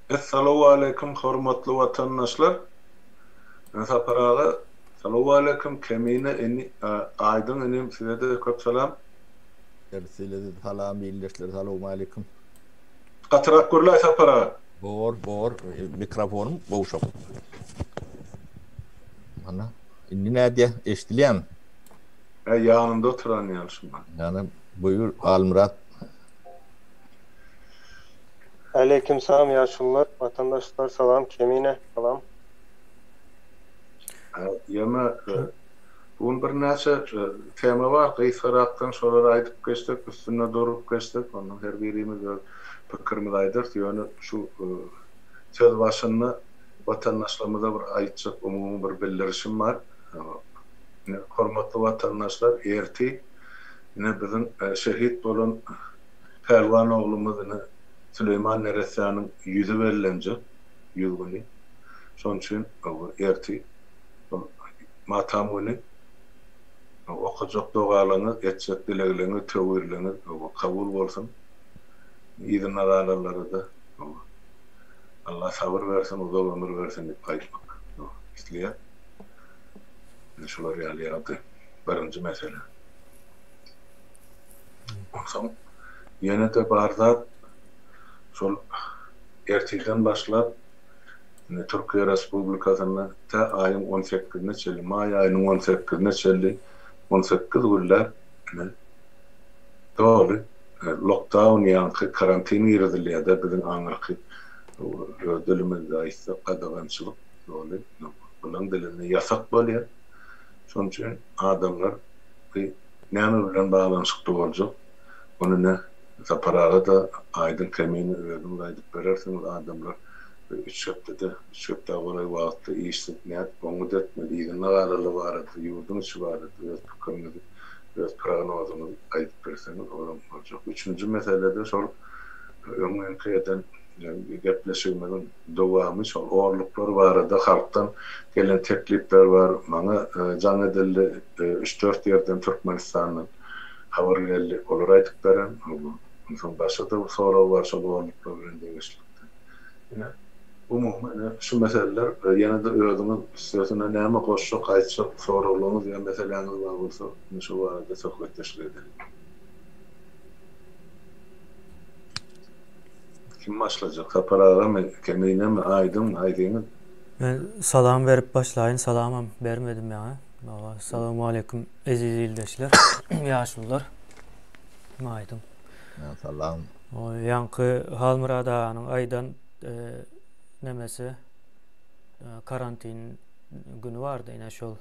Essalawwaleýkim hormatly watandaşlar. Men Sapar aga. Salawwaleýkim Kemine ini Aýdyň inim size-de köp salam. Sizede salam ildeşler salowmaleýkim. Gatyrak gürläý Sapar aga. Bor bor mikrofonym gowşak. Mana indi nädýä eşdilýämi? Hä ýanymda oturan ýaly şuňa. Ýana buýur Halmyrat. Aleýkim salam ýaşulular, watandaşlar salam Kemine salam. Ýöne bu gün birnäçe tema bar, gysgarakdan şolary aýdyp geçsek, üstünde durup geçsek, ondan her birimiz öz pikirimizi aýdarys. Ýöne şu söz başynda watandaşlarymyza bir aýtjak umumy bir bildirişim bar. Ine, hormatly watandaşlar, ertir ine biziň şehit bolan pälwan oglumyz ine Süleýman neressäniň ýüzi bellenjek, ýüz güni. Şonuň üçin ertir şol matam güni okajak dogalaryňyz, etjek dilegleriňiz, töwirleriňiz kabul bolsun. Yzynda galanlara-da Allah sabyr bersin, uzak ömür bersin diýip aýtmak isleýän. Ine şular ýaly ýagdaý. Birinji mesele. Onsoň ýene-de bar zat, şol ertirden başlap, indi Türkiýe Respublikasynda tä aýyň on sekizine çenli, maý aýynyň on sekizine çenli on sekiz günläp ine doly lokdaun ýaňky karantin girizilýär-de biziň aňyrky öz dilimizde aýtsak gadagançylyk doly bulaň dilinde ýasak bolýar. Şonuň üçin adamlar näme bilen baglanyşykly boljak, ony ne Sapar aga-da, Aýdyň Kemine özüňiz aýdyp berersiňiz, adamlar üç hepdede, üç hepdä golaý wagtda işsiz nädip oňňut etmeli, yzynda galarlar barada, ýurduň içi barada öz pikiriňizi, öz prognozyňyzy aýdyp berseňiz olam boljak. Üçünji mesele-de şol öňňinki eden gepleşigimiziň dowamy, şol orluklar barada halkdan gelen teklipler bar, maňa jaň edildi, üç-dört ýerden Türkmenistandan habar geldi, olar aýdyp beren, onsoň başga-da bir sorag bar şol orluklar bilen degişlilikde. Ine, umumy ine şu meseleler, ýene-de özüňiz üstesine näme goşjak, aýtjak soraglaryňyz ýa meseläňiz bar bolsa, ine şu barada söhbetdeşlik edeliň. Kim başlajak? Sapar agamy, Keminemi, Aýdyňmy, haýsyňyz? Men salam berip başlaýyn, salamam bermedim ýaňy. Baba, salowmaleýkim eziz ildeşler, ýaşulular. Aýdyň. Salam. Ýaňky Halmyrat aganyň aýdan nemesi karantin güni bardy, ine şol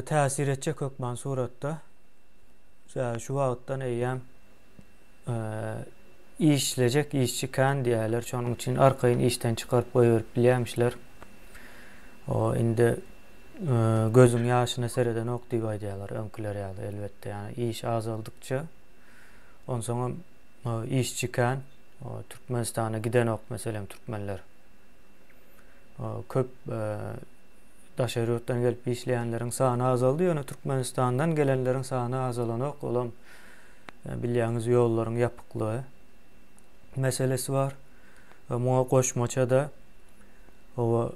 täsir etjek hökman suratda. Şu wagtdan eýýäm işlejek işçi kän diýýärler. Şonuň üçin arkaýyn işden çykaryp goýberip bilýärmişler. O indi gözüň ýaşyna seredenok diýip aýdýarlar öňküler ýaly elbetde. Ýani iş azaldykça onsoňam işçi kän. Türkmenistana gidenok meselem türkmenler. Köp daşary ýurtdan gelip işleýänleriň sany azaldy, ýöne Türkmenistandan gelenleriň sany azalanok. Olam Bilýäňiz ýollaryň ýapyklygy meselesi bar. We muňa goşmaça-da oba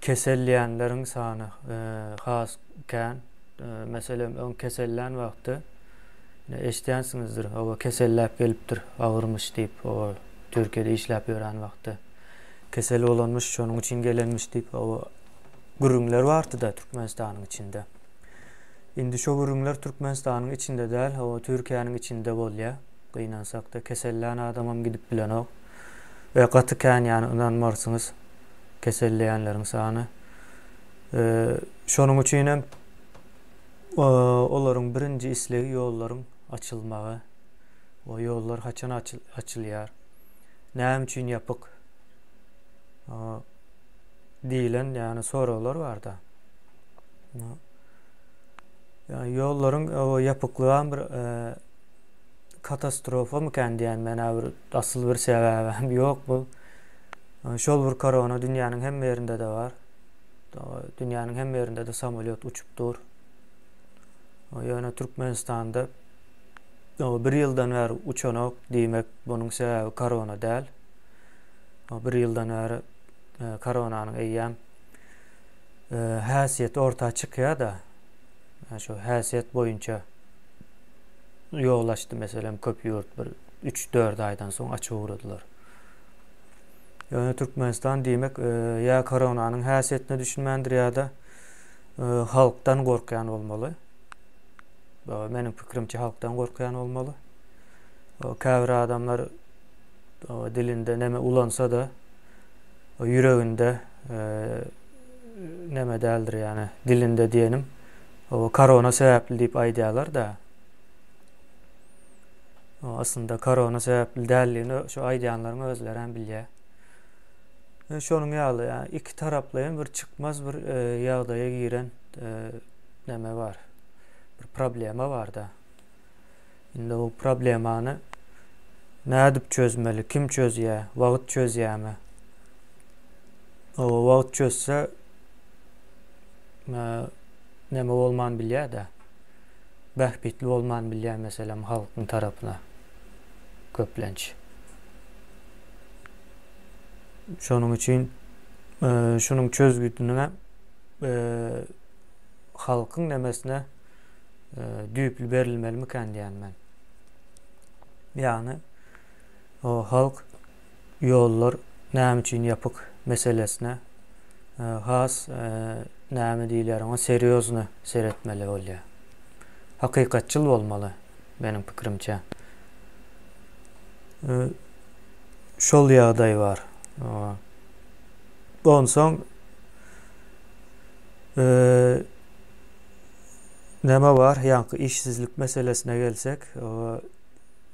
keselleýänleriň sany has kän. Meselem, öň kesellän wagty eşidýänsiňizdir, oba keselläp gelipdir, agyrmyş diýip, oba Türkiýede işläp ýören wagty kesel bolanmyş, şonuň üçin gelenmiş diýip, oba gürrüňler bardy-da Türkmenistanyň içinde. Indi şo gürrüňler Türkmenistanyň içinde däl, hawa Türkiýäniň içinde bolýa. Gynansakda kesellän adamam gidip bilenok. We gaty kän ýany ynanmarsyňyz keselleýänleriň sany. Şonuň üçinem olaryň birinji islegi ýollaryň açylmagy. O ýollar haçan açylýar? Näme üçin ýapyk? diýlen ýany soraglar barda. Ýani ýollaryň ýapyklygam bir katastrofamykan diýen men bir asyl bir sebäbem ýok bu. Şol bir korona dünýäniň hemme ýerinde-de bar. Dünýäniň hemme ýerinde-de samolýot uçup dur. Ýöne Türkmenistanda bir ýyldan bäri uçanok diýmek bunuň sebäbi korona däl. Bir ýyldan bäri koronanyň eýýäm häsiýeti orta çykýar-da. Şu häsiýet boýunça ýol açdy, meselem, köp ýurt bir 3-4 aýdan soň açyp ugradylar. Ýöne Türkmenistan diýmek ýa koronanyň häsiýetine düşünmändir ýa-da halkdan gorkýan bolmaly. Meniň pikirimçe halkdan gorkýan bolmaly. Käbir adamlar dilinde neme ulansa-da ýüreginde neme däldir ýany dilinde diýenim korona sebäpli diýip aýdýarlar-da. Aslynda korona sebäpli däldigini şu aýdýanlaryň özleri hem bilýär. Şonuň ýaly, ýa iki taraplaýyn bir çykmaz bir ýagdaýa giren neme bar. Bir problema bar-da. Indi bu problemany nädip çözmeli? Kim çözýär? Wagt çözýärmi? O wagt çözse neme bolman bilýär-de. Bähbitli bolman bilýär meselem halkyň tarapyna köplenç. Şonuň üçin şunuň çözgüdini halkyň nemesine düýpli berilmelimikän diýýän men. Ýagny o halk ýollar näme üçin ýapyk meselesine has näme diýilýär oňa serýozny seretmeli bolýar. Hakykatçyl bolmaly meniň pikirimçe. Şol ýagdaý bar. Onsoň Näme bar, ýaňky işsizlik meselesine gelsek,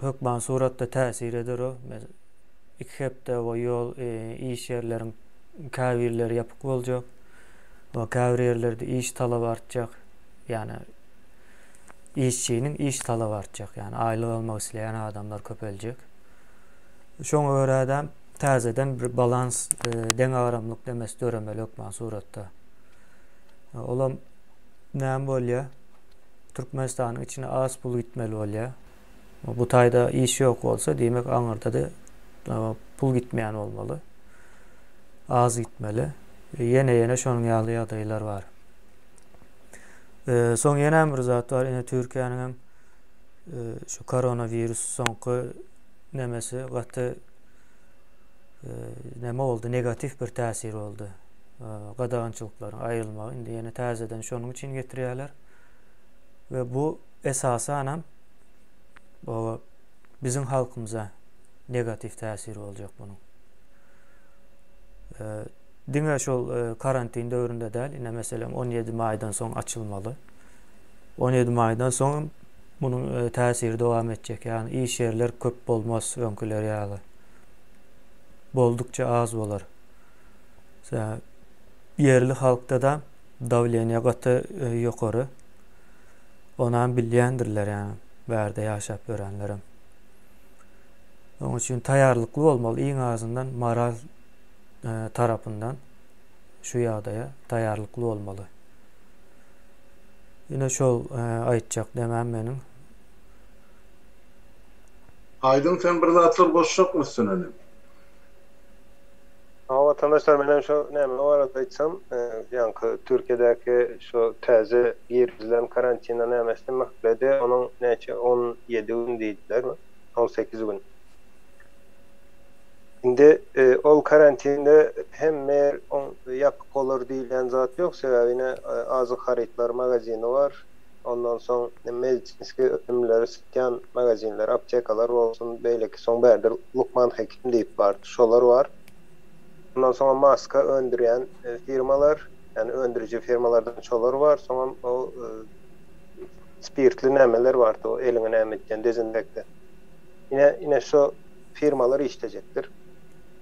hökman suratda täsir eder o. Iki hepde o ýol iş ýerleriň käbirleri ýapyk boljak. O käbir ýerlerde iş talaby artjak. Ýagny işçiniň iş talaby artjak. Ýagny aýlyk almak isleýän adamlar köpeljek. Şoňa görä-de täzeden bir balans, deňagramlyk demesi döremeli hökman suratda. Olam näme bolýar? Türkmenistanyň içine az pul gitmeli bolýar. Bu taýda iş ýok bolsa, diýmek aňyrda-da pul gitmeýän bolmaly. Az gitmeli. Ýene-ýene şonuň ýaly ýagdaýlar bar. Soň ýene bir zat bar. Ine Türkiýäniň hem şu koronawirus soňky nemesi gaty neme boldy, negatiw bir täsir boldy. Gadagançylyklaryň aýrylmagy indi ýene täzeden şonuň üçin getirýärler. We bu esasanam bu biziň halkymyza negatiw täsir boljak munuň. Diňe şol karantin döwründe däl, ine meselem 17 maýdan soň açylmaly. 17 maýdan soň munuň täsiri dowam etjek. Ýagny iş ýerler köp bolmaz öňküler ýaly. Boldukça az bolar. Ýerli halkda-da dawleniýe gaty ýokary. Onam bilýändirler ýagny bärde ýaşap ýörenlerem. Onuň üçin taýýarlykly bolmaly iň azyndan moral tarapyndan şu ýagdaýa taýýarlykly bolmaly. Ine şol aýtjak demem meniň. Aýdyň sen bir zatlar goşjakmy üstüne inim? Hawa watandaşlar menem şo näme barada aýtsam ýaňky Türkiýedäki şo täze girizilen karantina nämesi möhledi onuň näçe 17 gün diýdilermi 18 gün. Indi ol karantinde hemme ýer ýapyk bolar diýilýän zat ýok sebäbi ine azyk harytlar magazini bar ondan soň medisinskiý önümleri satýan magazinler aptekalar bolsun beýleki soň bärde lukman hekim diýip bar şolar bar ondan soňam maska öndürýän firmalar ýagny öndüriji firmalardan şolar bar soňam o spirtli nämeler bardy o eliňi näme etýän dezinfeksiýa ine ine şo firmalar işlejekdir.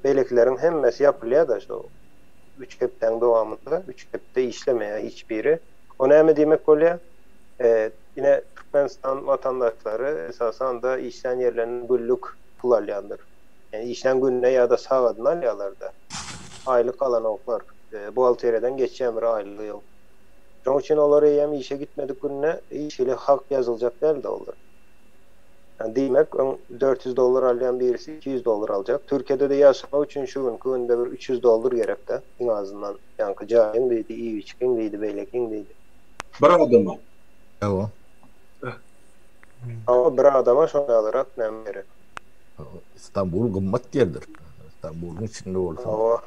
Beýlekileriň hemmesi ýapylýar-da şo üç hepdäň dowamynda, üç hepde işlemeýär hiç biri. O näme diýmek bolýar? Ine, Türkmenistan watandaşlary esasan-da işlän ýerlerinden günlük pul alýandyr. Ýagny işlän gününe ýa-da sagadyna alýarlar-da. Aýlyk alanoklar. Buhgalteriýadan geçýän bir aýlygy ýok. Şonuň üçin olar eýýäm işe gitmedik gününe hiç hili hak ýazyljak däl-de olar. Ýani diýmek, öň 400 dollar alýan birisi 200 dollar aljak. Türkiýede-de ýaşamak üçin şu günki günde bir 300 dollar gerek-dä, iň azyndan. Ýaňky jaýyň diýdi, iýip-içgiň diýdi, beýlekiň diýdi. Bir adama. Hawa. Hawa, bir adama şo ýalyrak näme gerek. Istanbul gymmat ýerdir. Istanbulyň içinde bolsa. Hawa.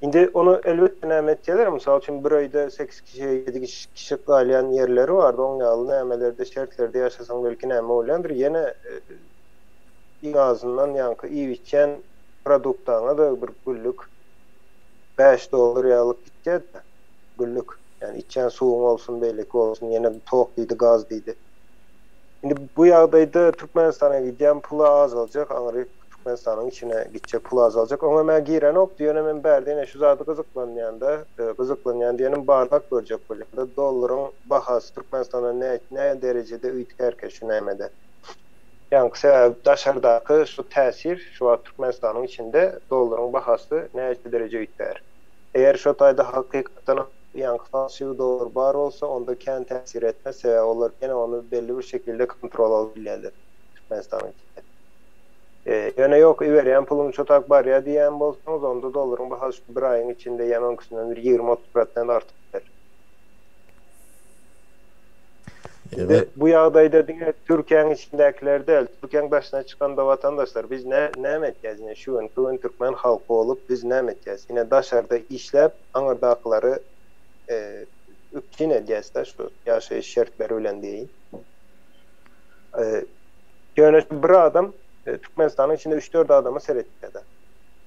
Indi ony elbetde näme etýärler, mysal üçin bir öýde sekiz kişi, ýedi kişi galýan ýerleri bardy, oň ýaly nämelerde, şertlerde ýaşasaň belki näme bolýandyr, ýene iň azyndan ýaňky iýip-içýän produktaňa-da bir günlük bäş dollar ýalyk gitýär-de, günlük. Ýani içýän suwuň bolsun, beýleki bolsun, ýene tok diýdi, gaz diýdi. Indi bu ýagdaýda Türkmenistana gidýän pul azaljak, aňryk Türkmenistanyň içine gitjek pul azaljak. Oňa men girenokdy, ýöne men bärde ine şu zady gyzyklanýan-da, gyzyklanýan diýenim barlap görjek bolýan-da, dollaryň bahasy Türkmenistanda nä nä derejede üýtgärkä şu nämede. Ýaňky sebäbi daşardaky şu täsir şu wagt Türkmenistanyň içinde dollaryň bahasy näçe dereje üýtgär. Eger şo taýda hakykatdanam ýaňky falşiwi dollar bar bolsa onda kän täsir etmez, sebäbi olar ýene ony belli bir şekilde kontrol alyp bilýärler Türkmenistanyň içinde. Ýöne ýok iberýän puluň şo tak barýa diýýän bolsaňyz onda dollaryň bahasy şu bir aýyň içinde ýa öňküsinden bir 20-30 prosent artyp biler. Indi bu ýagdaýda diňe Türkiýäň içindäkiler däl, Türkiýäň daşyna çykanda watandaşlar biz nä näme etýäs ine şu günki gün türkmen halky bolup biz näme etýäs ine daşarda işläp aňyrdakylary üpjün edýäs-de şu ýaşaýyş şertleri bilen diýeýin. Ýöne şu bir adam Türkmenistanyň içinde üç-dört adama seretýär-de.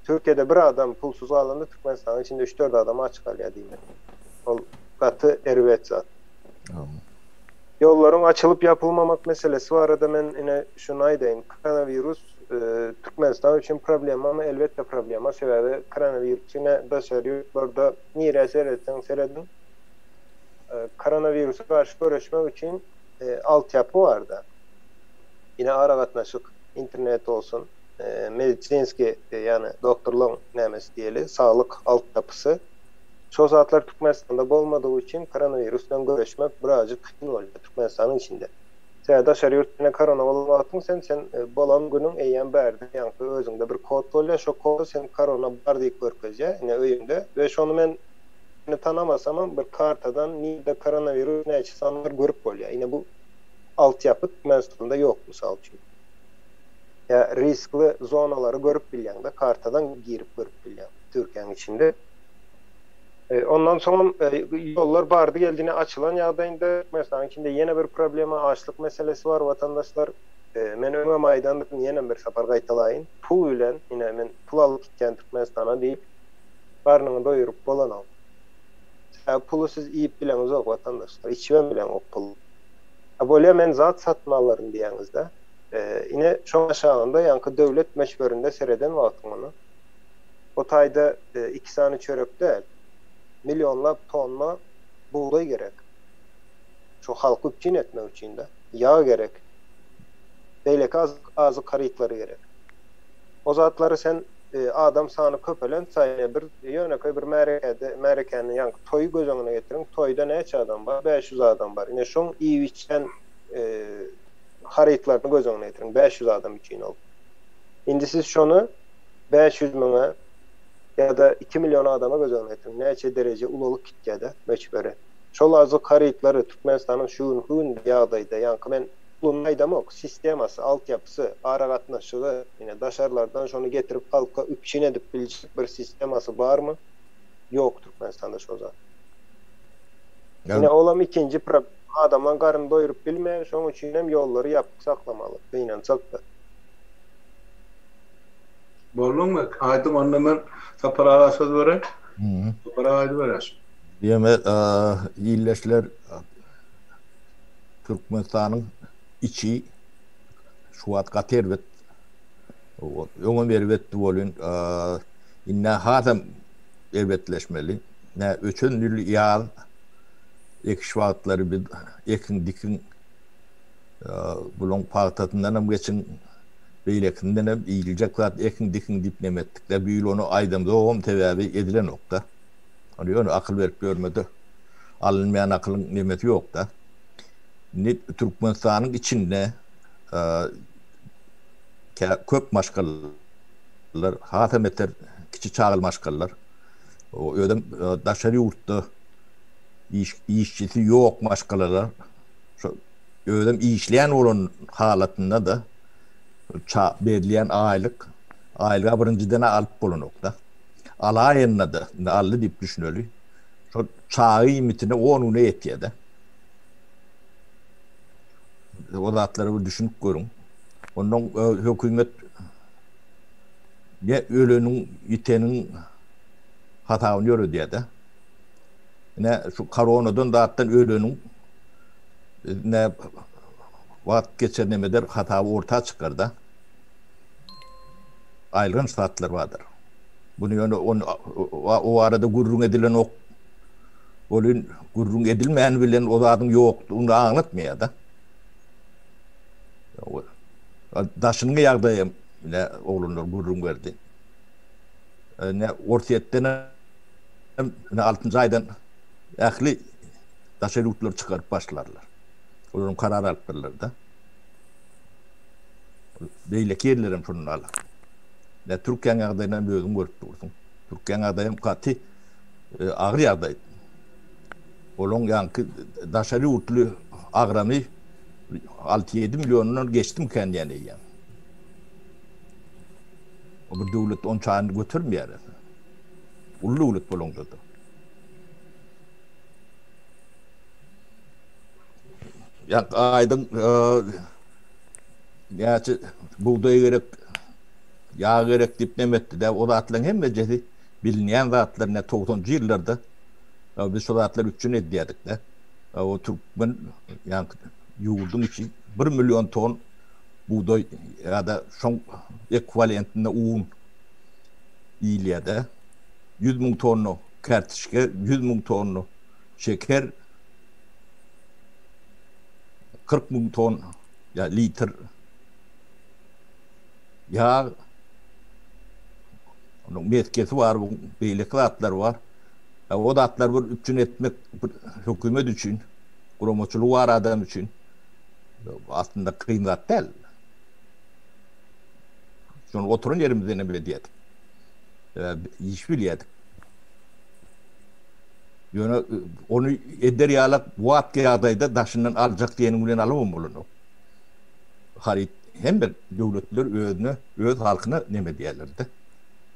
Türkiýede bir adam pulsuz galanda Türkmenistanyň içinde üç-dört adam aç galýar diýmek. Ol gaty erbet zat. Ýollaryň açylyp ýapylmamak meselesi barada men ine şuny aýdaýyn. Koronawirus Türkmenistan üçin problemamy? Elbetde problema. Sebäbi koronawirus ine daşary ýurtlarda nirä seretseň serediň koronawirusa garşy göreşmek üçin altyapy barda. Ine aragatnaşyk, internet olsun, medisinskiý ýagny doktorlaryň nämesi diýeli, saglyk altyapysy. Şol zatlar Türkmenistanda bolmadygy üçin koronawirus bilen göreşmek birazjyk kyn bolýar Türkmenistanyň içinde. Sebäbi daşary ýurt bilen korona bolan wagtyň sen sen bolan günüň eýýäm bärde ýaňky özüňde bir kod bolýar, şo kody sen korona bar diýip görkezýär ine öýüňde we şony men ine tanamasamam bir kartadan nirde koronawirus näçe sany bar görüp bolýar. Ine bu altyapy Türkmenistanda ýok mysal üçin. Ýa riskli zonalary görüp bilýäňde kartadan girip görüp bilýäň Türkiýäň içinde. Ondan soňam ýollar bardy-geldine açylan ýagdaýynda Türkmenistanyň içinde ýene bir problema, açlyk meselesi bar watandaşlar. Men öňem aýdandym, ýenem bir sapar gaýtalaýyn. Pul bilen, ine men pul alyp gitýän Türkmenistana diýip, garnyňy doýuryp bolanok. Sebäbi puly siz iýip bileňizok watandaşlar, içibem bileňok puly. A bolýa men zat satyn alaryn diýýäňiz-dä. Ine şoň aşagynda ýaňky döwlet möçberinde sereden wagtyň ony. O taýda iki sany çörek däl, millionlap tonna bugdaý gerek. Şu halky üpjün etmek üçin-de. Ýag gerek. Beýleki azyk harytlary gerek. O zatlary sen adam sany köpelen saýyn bir ýönekeý bir märekede, märekäni ýaňky toýy göz öňüne getiriň, toýda näçe adam bar? 500 adam bar. Ine şoň iýip-içýän harytlaryny göz öňüne getiriň. 500 adam üçin ol. Indi siz şony 500 müňe ýa-da 2 million adama göz öňüne getiriň, näçe dereje ulalyp gitýär-de möçberi. Şol azyk harytlary Türkmenistanyň şu günki gün ýagdaýda, ýaňky men puluny aýdamok, sistemasy, altyapysy, aragatnaşygy, ine daşarlardan şony getirip halka üpjün edip biljek bir sistemasy barmy? Ýok Türkmenistanda şo zat. Ine olam ikinji problem. Adamlaň garnyny doýuryp bilmeýär, şoň üçinem ýollary ýapyk saklamaly, gynansak-da. Bolduňmy? Aýdyň onda men Sapar aga söz bereýin. Sapar aga aýdyberäş. Diýme, illeşler Türkmenistanyň içi şu wagt gaty erbet. Öňem erbetdi welin, indi hasam erbetleşmeli. Nä öçen ýyl ýaz ekiş wagtlary biz ekiň dikiň bulaň pagtasyndan hem geçiň Beýlekisindenem iýiljek zat ekiň-dikiň diýip neme etdik-dä. Bu ýyl ony aýdamzogam sebäbi edilenok-da. Ony ýöne akyl berip ýörmede. Alynmaýan akylyň nemesi ýok-da. Indi Türkmenistanyň içinde. Köp maşgalalar, hasam beter kiçi çagaly maşgalalar, özem daşary ýurtda iş işçisi ýok maşgalalar, şo özem işleýän bolan halatynda-da ça berilýän aýlyk, aýlyga birinjiden-ä alyp bolanok-da. Alaýanda-da, indi aldy diýip düşüneli, şol çaga iýmitine on güne ýetýär-de. O zatlara bir düşünip görüň. Ondan hökümet ne öleniň, ýiteniň hasabyny ýöredýär-de. Ine şu koronadan zatdan öleniň ne wagt geçer nemeder hasaby orta çykar-da. Aýylganç zatlar bardyr. Bunu ýöne o barada gürrüň edilenok. Welin gürrüň edilmäni bilen o zadyň ýokdugyny aňlatmaýar-da. Daşynyň ýagdaýam ine oglanlar gürrüň berdi. Ine Orsýetden hem ine altynjy aýdan ähli daşary ýurtlary çykaryp başlarlar. Olaryň karar alypdyrlar-da. Beýleki ýerler hem şondan alar. Ine Türkiýäň ýagdaýyny hem özüň görüp dursuň. Türkiýäň ýagdaýy hem gaty agyr ýagdaý. Olaň ýaňky daşary ýurtly agramy 6-7 milliondan geçdimikän diýen eýýäm. O bir döwlet onçany götermeýär. Uly döwlet bolaňda-da. Ýa aýdyň näçe bugdaý gerek, ýag gerek diýip neme etdi-dä, o zatlaryň hemmejesi bilinýän zatlar ine togsanjy ýyllarda biz şo zatlary üpjün edýärdik-de. O türkmen ýaňky ýurduň içi bir million ton bugdaý ýa-da şoň ekwiwalentinde un iýilýär-de. 100 müň tonna kärtişge, 100 müň tonna şeker, 40 müň ton ýa litr ýag, onuň meskesi bar, bu beýleki zatlar bar. O zatlary bir üpjün etmek bir hökümet üçin, guramaçylygy bar adam üçin aslynda kyn zat däl. Şony oturan ýerimizden hem edýärdik. Iş bilýärdik. Ýöne ony eder ýalak bu wagtky ýagdaýda daşyndan aljak diýeniň bilen alybam bolanok. Haryt hemme döwletler özüne, öz halkyna neme edýärler-de.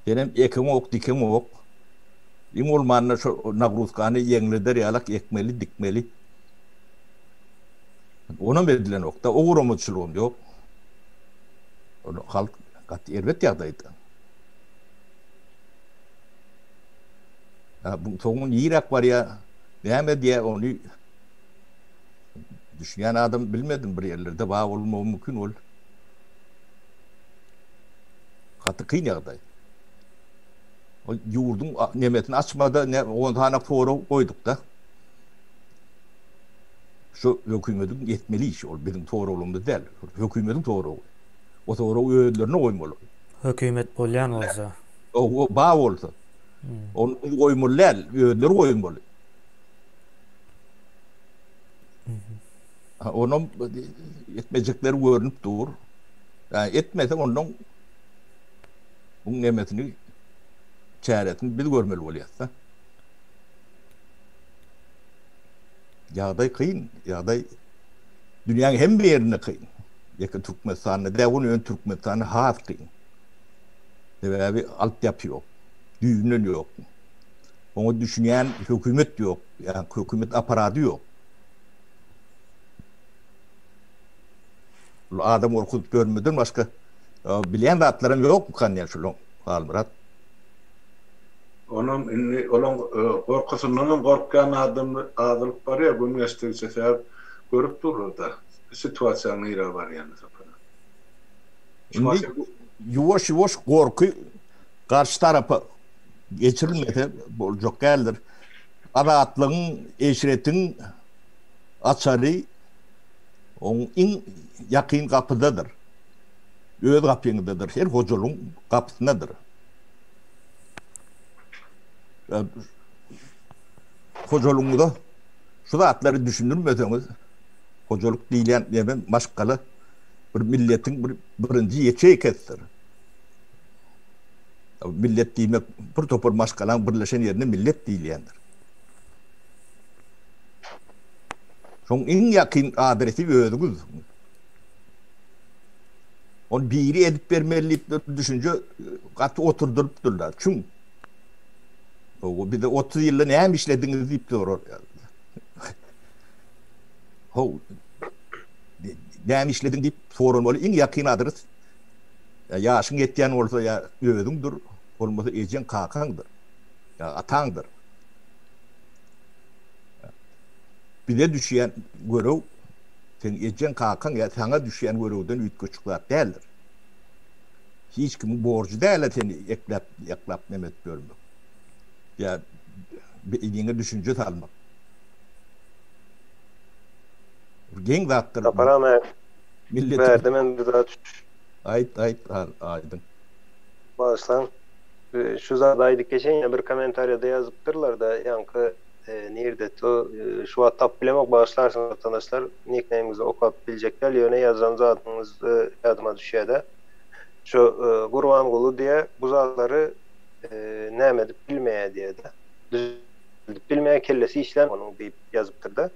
Senem ekeňok, dikeňok. Iň bolmanda şo nagruzkany ýeňleder ýalak ekmeli, dikmeli. Onam edilenok-da, o guramaçylygam ýok. Ony halk gaty erbet ýagdaýda. Bu soňy niräk barýar, näme edýär ony düşünýän adam bilmedim bir ýerlerde bar bolmagy mümkin ol. Gaty kyn ýagdaý. Ol ýurduň nemesini açmada ne on sany sorag goýduk-da. Şu hökümetiň etmeli işi ol biziň soraglarymyz däl. Hökümetiň soragy. O soragy özlerine goýmaly. Hökümet bolýan bolsa. O bar bolsa. Ony biz goýmaly däl, özleri goýmaly. Onam etmejekleri görnüp dur. Ýa etmese ondan buň nemesini çäresini biz görmeli bolýas-da. Ýagdaý kyn, ýagdaý dünýäň hemme ýerinde kyn. Ýeke Türkmenistanda däl, ony ýöne Türkmenistanda has kyn. Sebäbi altyapy ýok. Düýbünden ýok. Oňa düşünýän hökümet ýok, ýa hökümet apparady ýok. Ol adam gorkuzyp ýörmeden başga bilýän zatlaram ýokmukan diýýän şulaň Halmyrat. Onam indi olaň gorkusyndanam gorkýan adam azalyp barýar gün geçdigiçe sebäp görüp durlar-da situasiýanyň nirä barýanyny Sapar. Indi ýuwaş-ýuwaş gorky garşy tarapa geçirilmese boljak däldir. Azatlygyň, eşretiň açary oň iň ýakyn gapydadyr. Öz gapyňyzdadyr, her hojalygyň gapysyndadyr. Hojalygyňyza şu zatlary düşündirmeseňiz, hojalyk diýilýän neme maşgala. Bir milletiň bir birinji ýeçeýkesidir. Millet diýmek bir topar maşgalaň birleşen ýerine millet diýilýändir. Şoň iň ýakyn adresi özüňiz. Ony biri edip bermeli diýip bir düşünje gaty oturdylypdyrlar. Çüň. Ho, bize 30 ýylda näme işlediňiz diýip sorar. Ho, näme işlediň diýip soranmaly iň ýakyn adres. Ýa ýaşyň ýetýän bolsa ýa özüňdir, bolmasa ejeň, kakaňdyr. Ýa ataňdyr. Bize düşýän görew seň ejeň, kakaň ýa saňa düşýän görewden üýtgeşik zat däldir. Hiç kimiň borjy däl-ä seni ekläp, ýaklap neme edip ýörmek. Ýa beýniňe düşünje salmak. Geň zatdyr. Sapar aga, bärde men bir zat Aýt, aýt, Aýdyň. Bagyşlaň. Şu zady aýdyp geçeýin, bir kommentariýada ýazypdyrlar-da, ýaňky nirde to, şu wagt tapyp bilemok, bagyşlarsyňyz watandaşlar, nikneýmiňizi okap biljek däl, ýöne ýazan zadyňyz ýadyma düşýä-de. Şu Gurbanguly diýä, bu zatlary näme edip bilmeýä diýä-de. Düzeldip bilmeýä, kellesi işlän onuň diýip ýazypdyr-da.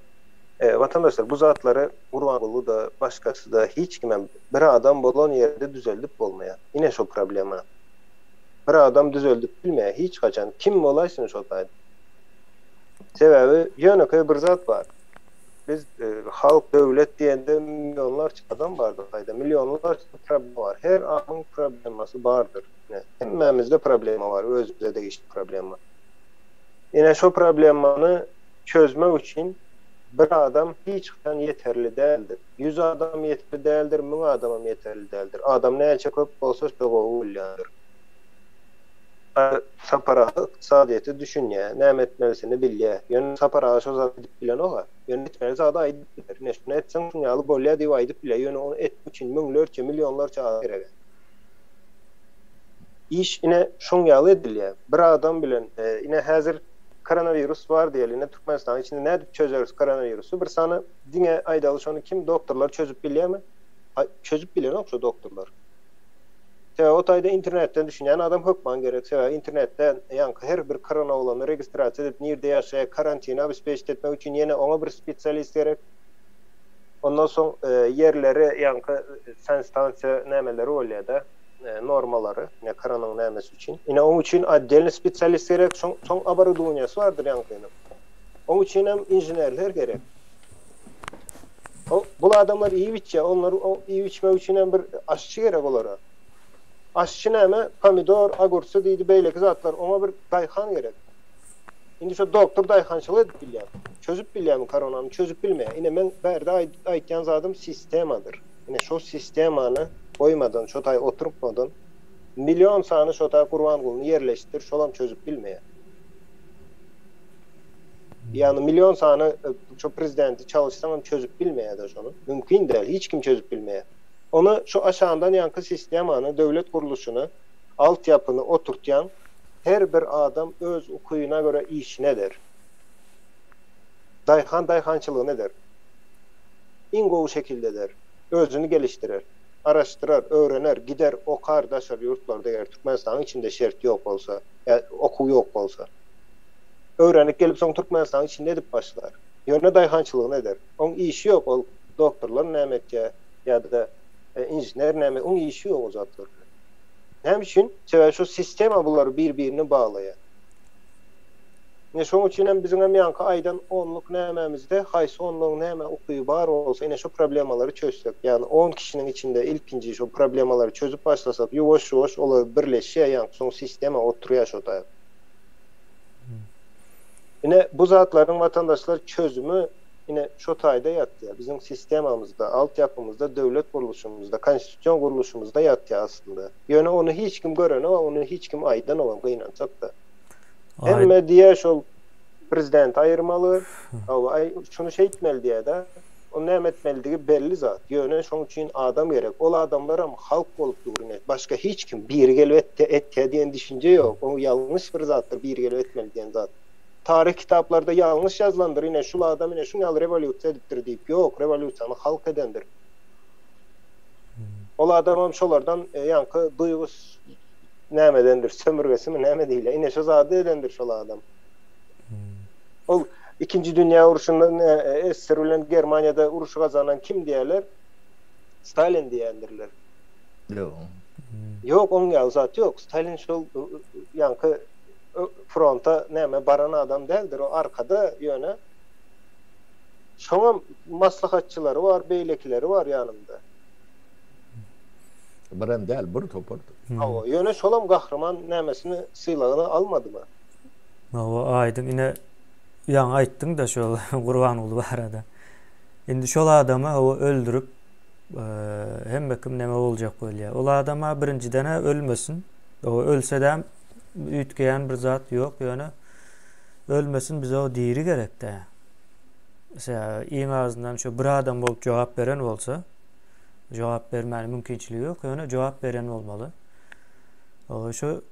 Watandaşlar, bu zatlary Gurbanguly-da, başgasy-da, hiç kimem bir adam bolan ýerde düzeldip bolmaýar. Ine şo problema. Bir adam düzeldip bilmeýär hiç haçan, kim bolaýsyn şo taýda. Sebäbi ýönekeý bir zat bar. Biz halk, döwlet diýende millionlarça adam bar bu taýda, millionlarça problema bar. Her adamyň problemasy bardyr. Ine, hemmämizde problema bar, özümize degişli problema. Ine şo problemany çözmek üçin bir adam hiç haçan ýeterli däldir. Ýüz adam ýeterli däldir, müň adamam ýeterli däldir. Adam näçe köp bolsa şo gowy bolýandyr. Sapar aga ykdysadyýete düşünýär, näme etmelisini bilýär. Ýöne Sapar aga şo zady edip bilenok-a. Ýöne etmeli zady aýdyp biler. Ine şuny etseň şuň ýaly bolýar diýip aýdyp bilýär. Ýöne ony etmek üçin müňlerçe, millionlarça adam gerek. Iş ine şoň ýaly edilýär. Bir adam bilen ine häzir koronawirus bar diýeli. Ine Türkmenistanyň içinde nädip çözeris koronawirusy? Bir sany diňe aýdaly şony kim doktorlar çözüp bilýärmi? Çözüp bilenok şo doktorlar. Sebäbi o taýda internetden düşünýän adam hökman gerek. Sebäbi internetden ýaňky her bir korona bolany registrasiýa edip nirde ýaşaýar karantini obespeçit etmek üçin ýene oňa bir spesialist gerek. Ondan soň ýerleri ýaňky sanstansiýa nämeleri bolýada normalary ine koronanyň nämesi üçin. Ine oň üçin otdelny spesialist gerek. Şoň soň oborudowaniýasy bardyr ýaňkynyň. Oň üçinem inženerler gerek. O bul adamlar iýip içýär. Onlar o iýip içmek üçin hem bir aşçy gerek olara. Aşçy näme? Pomidor, ogurçy diýdi, beýleki zatlar. Oňa bir daýhan gerek. Indi şo doktor daýhançylyk edip bilýär. Çözüp bilýärmi koronany? Çözüp bilmeýär. Ine meň bärde aýtýan zadym sistemadyr. Ine şo sistemany goýmadan, şo taý oturtmadan million sany şo taý Gurbangulyny ýerleşdir, şolam çözüp bilmeýär. Ýagny million sany şo prezidenti çalyşsaňam çözüp bilmeýär-de şony. Mümkin däl, hiç kim çözüp bilmeýär. Ony şo aşagyndan ýaňky sistemany, döwlet gurluşyny, altyapyny oturtýaň, her bir adam öz ukyna görä işini eder. Daýhan daýhançylygyny eder. Iň gowy şekilde eder. Özüni gelişdirer. Araşdyrar, öwrener, gider, okar daşary ýurtlarda eger Türkmenistanyň içinde şert ýok bolsa, ýa okuw ýok bolsa. Öwrenip gelip soň Türkmenistanyň içinde edip başlar. Ýöne daýhançylygyny eder. Oň işi ýok ol doktorlar näme etýä ýa-da inžener näme oň işi ýok o zatlar bilen. Näme üçin? Sebäbi şu sistema bulary bir-birine baglaýar. Ine şoň üçin hem biziň hem ýaňky aýdan onluk nämämizde haýsy onlugyň nämä ukyby bar bolsa ine şu problemalary çözsek ýagny on kişiniň içinde ilkinji şu problemalary çözüp başlasak ýuwaş-ýuwaş olar birleşýär ýaňky soň sistema oturýar şo taýda. Ine bu zatlaryň watandaşlar çözümi ine şo taýda ýatýar. Biziň sistemamyzda, altyapymyzda, döwlet gurluşymyzda, konstitusion gurluşymyzda ýatýar aslynda. Ýöne ony hiç kim görenok, ony hiç kim aýdanogam gynansak-da. Hemme diýýär şol prezidenti aýyrmaly, hawa aý şuny şeýtmeli diýýär-de. Ony näme etmelidigi belli zat. Ýöne şoň üçin adam gerek. Ol adamlaram halk bolup dur ine. Başga hiç kim biri gelip etdi, etýä diýen düşünje ýok. O ýalňyş bir zatdyr biri gelip etmeli diýen zat. Taryh kitaplarda ýalňyş ýazylandyr ine şul adam ine şuň ýaly rewolýusiýa edipdir diýip. Ýok, rewolýusiýany halk edendir. Ol adamam şolardan ýaňky duýgy nämedendir, sömürgesimi näme diýilýär. Ine şo zady edendir şol adam. Ol ikinji dünýä urşunda SSR bilen Germaniýada urşy gazanan kim diýerler? Stalin diýendirler. Ýok. Ýok, oň ýaly zat ýok. Stalin şol ýaňky fronta näme baran adam däldir. O arkada ýöne şoňam maslahatçylary bar, beýlekileri bar ýanynda. Birem däl, bir topar. Hawa, ýöne şolam gahryman nämesini sylagyny almadymy? Hawa, Aýdyň ine ýaňy aýtdyň-da şol Gurbanguly barada. Indi şol adamy hawa öldürip hemme kim neme boljak bolýar. Ol adam-a birinjiden-ä ölmesin. Hawa, ölsedem üýtgeýän bir zat ýok, ýöne ölmesin bize o diri gerek-dä. Sebäbi iň azyndan şu bir adam bolup jogap beren bolsa, jogap bermäne mümkinçiligi ýok, ýöne jogap beren bolmaly. Şu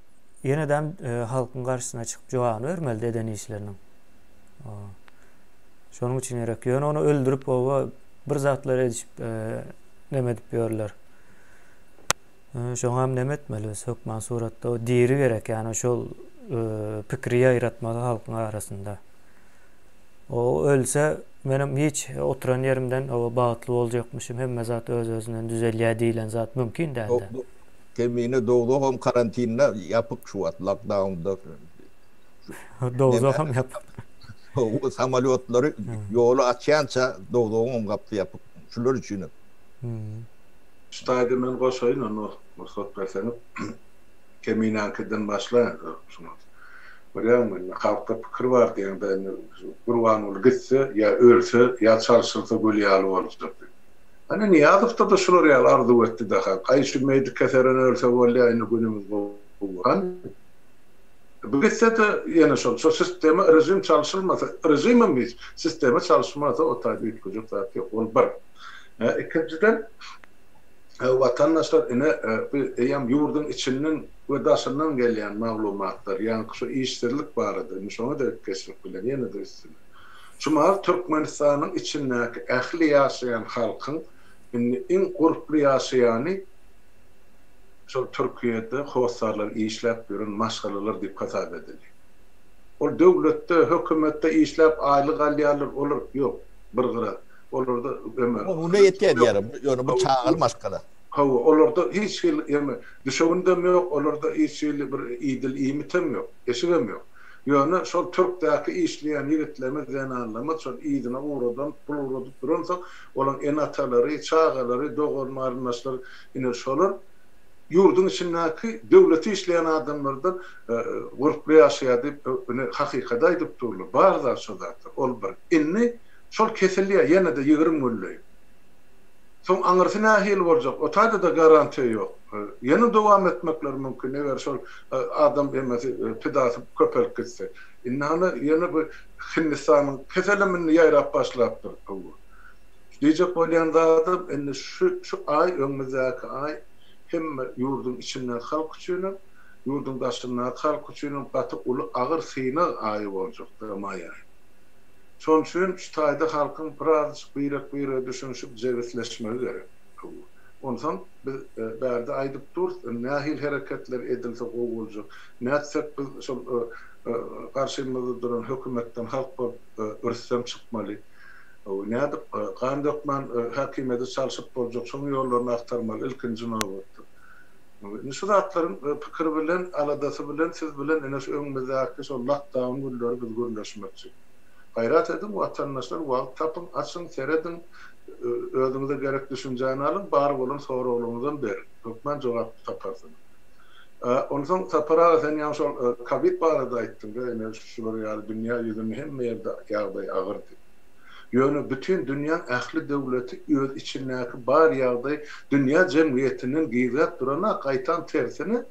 ýenedem halkyň garşysyna çykyp jogabyny bermeli eden işleriniň. Şonuň üçin gerek. Ýöne ony öldürip oba bir zatlar edişip neme edip ýörler. Şoňam neme etmeli biz hökman suratda o diri gerek ýani şol pikiri ýaýratmaly halkyň arasynda. O ölse menem hiç oturan ýerimden o bagtly boljakmyşym hemme zat öz özünden düzelýär diýlen zat mümkin dälde. Kemine dowzaham karantinde ýapyk şu wagt lokdaunda. Dowzaham ýapyk. Samolýotlary ýoly açýança dowzahyňam gapysy ýapyk. Şular üçinem. Şu taýda men goşaýyn onda rugsat berseňiz. Keminäňkiden başlaýyn şuňa. Görýäňmi indi halkda pikir bar diýeňde indi Gurbanguly gitse ýa ölse ýa çalşylsa gül ýaly boljak diýip. Hany Nyýazowda-da şular ýaly arzuw etdi-de halk. Aý şu meýdi keseren ölse bolýa indi günümiz gowy. Hany bu gitse-de ýene şol şo sistema režim çalşylmasa režimem hiç sistema çalşmasa o taýda üýtgejek zat ýok ol bir. Ikinjiden watandaşlar ine bu eýýäm ýurduň içinden we daşyndan gelýän maglumatlar, ýaňky şu işsizlik barada, indi şoňa derek geçmek bilen ýene-de üstüne. Şu mahal Türkmenistanyň içindäki ähli ýaşaýan halkyň indi iň gurply ýaşaýany şol Türkiýede hossarlar işläp ýören maşgalalar diýip hasap edilýär. Ol döwletde, hökümetde işläp aýlyk alýarlar, olar ýok, bir gyra. Olarda eme. Muny ýetýär diýýär. Ýöne bu çagaly maşgala. Hawa, olarda hiç hili eme düşewündem ýok, olarda hiç hili bir idil iýmitem ýok, eşigem ýok. Ýöne şol türkdäki işleýän ýigitlerimiz, zenanlarymyz şol yzyna ugradan, pul ugradyp duransoň, olaň ene-atalary, çagalary, dogan-garyndaşlary ine şolar ýurduň içindäki döwlete işleýän adamlardan gurply ýaşaýar diýip, ine hakykady aýdyp durlar. Bar zat şo zatlar. Ol bir. Indi Şol kesilýär ýene-de 20 günleýin. Soň aňyrsy nähili boljak, o taýda-da garantiýa ýok. Ýene dowam etmekleri mümkin, eger şol adam emesi, pidasy köpelip gitse. Indi hany ýene bu Hindistanyň keselem indi ýaýrap başlapdyr. Diýjek bolýan zadym, indi şu şu aý, öňümizdäki aý hemme ýurduň içindäki halk üçinem, ýurduň daşyndaky halk üçinem gaty uly agyr synag aýy boljak, maý aýy. Şonuň üçin şu taýda halkyň birazjyk birek-birege düşünişip jebisleşmegi gerek. Onsoň biz bärde aýdyp durus, indi nähili hereketler edilse gowy boljak, nätsek biz şol garşymyzda duran hökümetden halk bolup rüstem çykmaly, nädip gan dökmän häkimiýeti çalşyp boljak, şoň ýollaryny agtarmaly ilkinji nobatda. Indi şu zatlaryň pikiri bilen, aladasy bilen siz bilen ine şu öňümizdäki şol lokdaun günleri biz gürleşmekçi. Gaýrat ediň watandaşlar wagt tapyň, açyň, serediň, özüňize gerek düşünjäni alyň, bar bolan soraglaryňyzam beriň. Hökman jogap taparsyňyz. Onsoň Sapar aga sen ýaňy şol kowid barada aýtdyňda ine şular ýaly dünýä ýüzünde hemme ýerde ýagdaý agyr diýip. Ýöne bütin dünýäň ähli döwleti öz içindäki bar ýagdaý dünýä jemgyýetinden gizläp duranok, gaýtam tersine,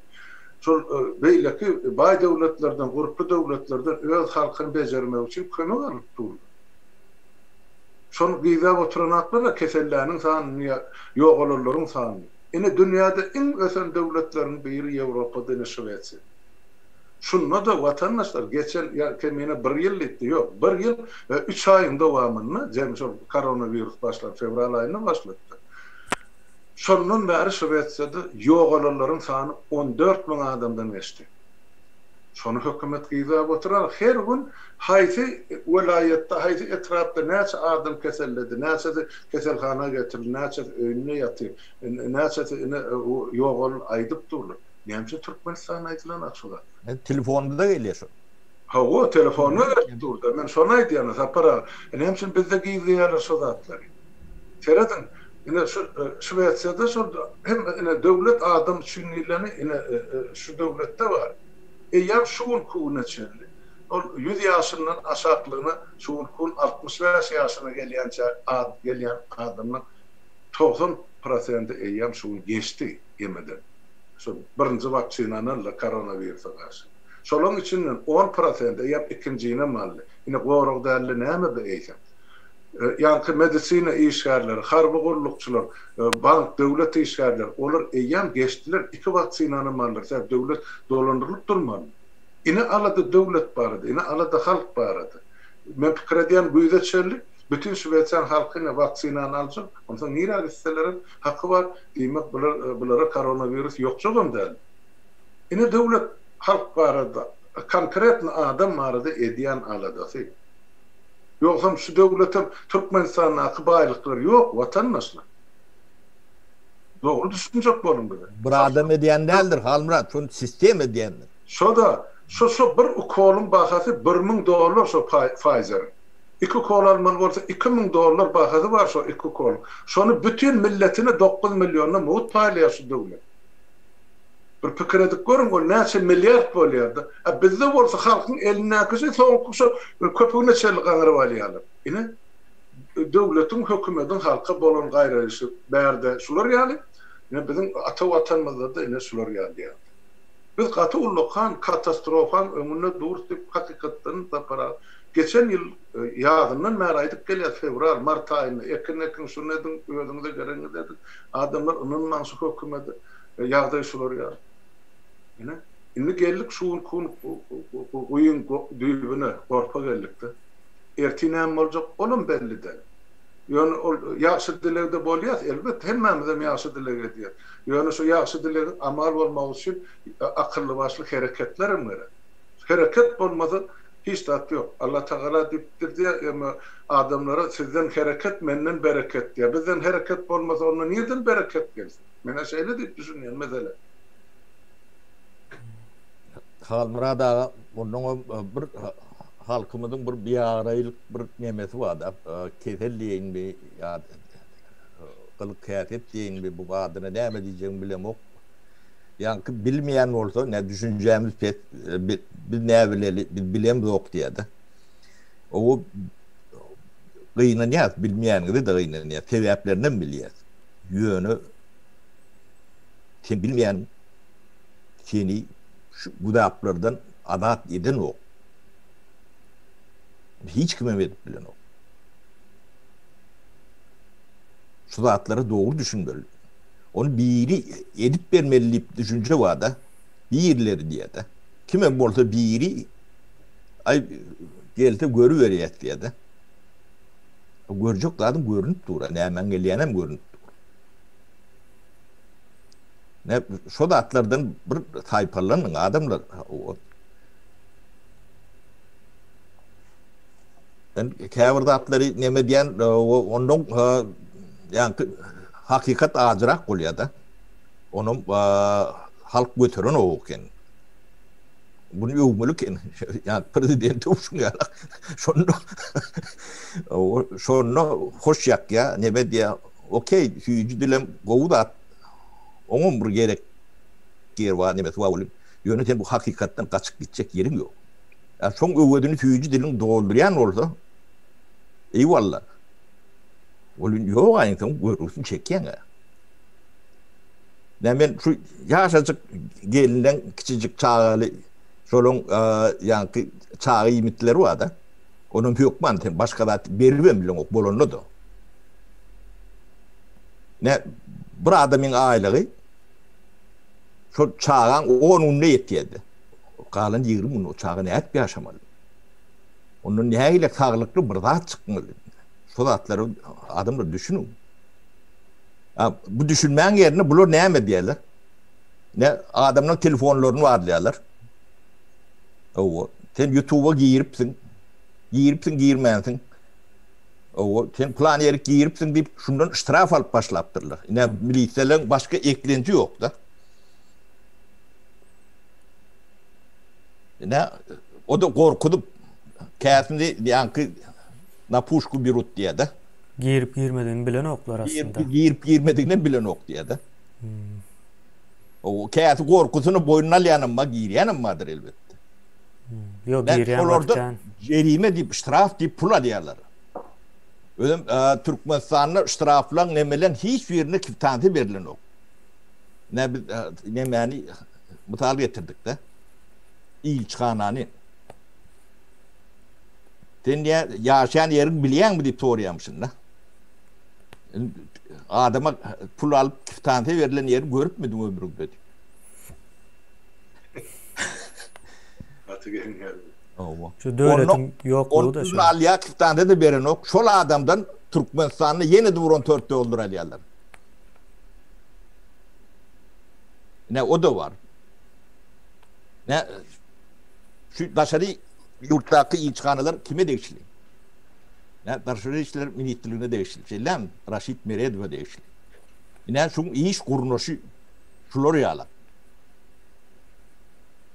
şol beýleki baý döwletlerden, gurply döwletlerden öz halkyny bejermek üçin kömek alyp durlar. Şony gizläp oturanaklar-a keselläniň sanyny ýa ýogalanlaryň sanyny. Ine dünýäde iň ösen döwletleriň biri Ýewropada ine Şwesiýa. Şunda-da watandaşlar geçen ýa kemine bir ýyl diýipdi, ýok, bir ýyl we üç aýyň dowamynda, jemi şol koronawirus başlan fewral aýynda başlapdy. Şondan bäri Şwesiýada ýogalanlaryň sany 14 müň adamdan geçdi. Şony hökümet gizläp oturar. Her gün haýsy welaýatda, haýsy etrapda näçe adam keselledi, näçesi keselhana getirildi, näçesi öýünde ýatyr, näçesi ine ýogaldy aýdyp durlar. Näme üçin Türkmenistanda aýdylanok şu zatlar? Telefonda gelýär şo. Hawa, telefonda gelip dur-da. Men şony aýdýan, Sapar aga. Näme üçin bizde gizleýärler şo zatlary? Serediň, ine şu Şwesiýada şol hem ine döwlet adam üçin diýleni ine şu döwletde bar. Eýýäm şu günki güne çenli ol 100 ýaşyndan aşaklygyna şu günki gün 65 ýaşyna gelýänçä gelýän adamlaryň 90 prosenti eýýäm şu gün geçdi emeden. Şu birinji waksinany aldy koronawirusa garşy. Şolaryň içinden 10 prosenti eýýäm ikinjinem aldy. Ine gorag däldi näme bu eýsem? Ýaňky medisina işgärleri, harby gullukçylar, bank, döwlet işgärleri, olar eýýäm geçdiler, iki waksinanam aldylar, sebäbi döwlet dolandyrylyp durmaly. Ine alada döwlet barada, ine alada halk barada. Men pikir edýän güýze çenli bütin Şwesiýanyň halky ine waksinany aljak, onsoň nirä gitselerem haky bar, diýmek bular bulara koronawirus ýokjagam däl. Ine döwlet halk barada, konkretno adam barada edýän aladasy. Ýogsam şu döwletem Türkmenistandaky baýlyklar ýok watandaşlar. Dogry düşünjek boluň bize. Bir adam edýän däldir Halmyrat, şony sistema edýändir. Şoda, şo şo bir ukolyň bahasy 1000 dollar şo Pfizeriň. Iki ukol almaly bolsa 2000 dollar bahasy bar şo iki ukolyň. Şony bütin milletine 9 millionyna mugt paýlaýar şu döwlet. Bir pikir edip görüň, ol näçe milliard bolýar-da. A bizde bolsa halkyň elindäkisi soňky şo köpügine çenli gaňryp alýarlar. Ine, döwletiň, hökümediň halka bolan gaýraýşy bärde şular ýaly, ine biziň ata Watanymyzda-da ine şular ýaly ýagdaý. Biz gaty ullakan katastrofaň öňünde durus diýip hakykatdan Sapar aga geçen ýyl ýazyndan bäri aýdyp gelýäs, fewral, mart aýynda ekin ekiň, şuny ediň, özüňize geregiňizi ediň. Adamlar ynanmaň şu hökümede. Ýagdaý şular ýaly. Ine, indi geldik şu günki gün guýyň düýbüne, gorpa geldik-de. Ertir näme boljak, olam belli däl. Ýöne ol ýagşy dilegde bolýas, elbetde, hemmämizem ýagşy dileg edýäs. Ýöne şu ýagşy dilegiň amal bolmagy üçin akylly-başly hereketlerem gerek. Hereket bolmasa, hiç zat ýok. Allatagala diýipdir diýýär, emma adamlara sizden hereket, menden bereket diýýär. Bizden hereket bolmasa, onda nirden bereket gelsin? Men-ä şeýle diýip düşünýän mesele. Halmyrat aga, onnoňam bir halkymyzyň bir biabraýlyk bir nemesi bar-da, kesel diýeýinmi ýa gylyk-häsiýet diýeýinmi, bu adyna näme diýjegimi bilemok. Ýaňky bilmeýän bolsa, nä düşünjämiz pes, biz näbileli, biz bilemzok diýýär-de. Owo gynanýas, bilmeýäniňize-de gynanýas, sebäplerinem bilýäs. Ýöne sen bilmeýän seni şu güzaplardan azat edenok. Hiç kimem edip bilenok. Şu zatlara dogry düşünmeli. Ony biri edip bermeli diýip düşünje bar-da. Birileri diýýär-de. Kimem bolsa biri aý gelse görüberýär diýýär-de. Görjek zadyň görünip dur, nämäň gelýänem görünip dur. Ne şo zatlardan bir saýpallanyň adamlar. Men käbir zatlary neme diýen, ondan ýaňky hakykat ajyrak bolýar-da. Onam halk göteren eken. Bunu öwmeli eken. Ýa prezident öwşüň ýaly. Şonda şonda hoş ýakýa, neme diýä. Okey, süýji dilem gowy zat. Oňam bir gerek ýeri bar, nemesi bar welin, ýöne sen bu hakykatdan gaçyp gitjek ýeriň ýok. Ýa şoň öwezini süýji diliň doldurýan bolsa, eýwalla. Welin ýok aýyň soň görgüsini çekýäň-ä. Nä men şu ýaşajyk gelinleň kiçijik çagaly şolaň ýaňky çaga iýmitleri bar-da. Onam hökman sen başga zat beribem bileňok bolanda-da. Nä bir adamyň aýlygy şol çagaň 10 gününe ýetýärdi. Galan 20 gün o çaga nädip ýaşamaly? Ondan nähili saglykly bir zat çykmaly? Şu zatlara adamlar düşüniň. Bu düşünmäň ýerine bular näme edýärler? Ne adamlaryň telefonlaryny barlaýarlar. Owa, sen YouTube-a giripsiň. Giripsiň, girmänsiň. Owa, sen plan ýerik giripsiň diýip, şundan ştraf alyp başlapdyrlar. Ine, milisiýalaryň başga eklenji ýok-da. Ine, o-da gorkuzyp, käsini ýaňky na puşku berut diýýär-de. Girip girmedigini bilenoklar aslynda. Girip girmedigini bilenok diýýär-de. O käsi gorkusyny boýnuna alýanam bar, girýänem bardyr elbetde. Ýok, girýän Olarda jerime diýip, ştraf diýip pul alýarlar. Özem Türkmenistanda ştraflaň nemeleň hiç birine kwitansiýa berilenok. Ne biz nemäni mysal getirdik-de. Ilçihanany. Sen diýä ýaşaýan ýeriňi bilýäňmi diýip soraýamyşyn-da. Adama pul alyp kwitansiýa berlen ýeri görüpmidiň ömrüňde diýip. Gaty geň geldi. Hawa. Şu döwletiň ýoklugy-da şol. Alýar kwitansiýa-da berenok. Şol adamdan Türkmenistanda ýene-de bir 14 dollar alýarlar. Ine o-da bar. Ne şu daşary ýurtdaky ilçihanalar kime degişli? Ne Daşary işler ministrligine degişli. Şeýlemi? Raşid Meredowa degişli. Ine şuň iş gurnaşy şular ýaly.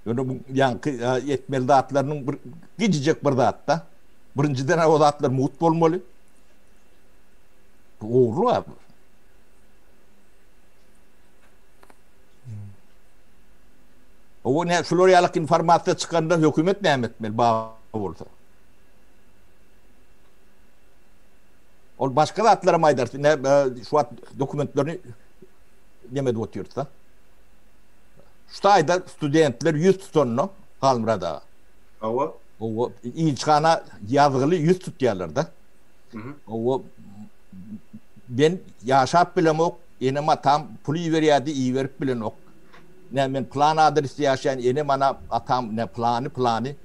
Ýöne bu ýaňky etmeli zatlarynyň bir gijijek bir zatda. Birinjiden o zatlar mugt bolmaly. Bu ogurlyk abi. O ne şular ýaly informasiýa çykanda hökümet näme etmeli bar bolsa. Ol başga zatlaram aýdar. Ne şu wagt dokumentlerini neme edip otyrys-da. Şu taýda studentler ýüz tutanda Halmyrat aga. Hawa. Hawa, ilçihana ýazgyly ýüz tutýarlar-da. Hawa. Men ýaşap bilemok, enem-atam pul iberýärdi, iberip bilenok. Ne men plan adresde ýaşaýan, enem ana atam ne plany plany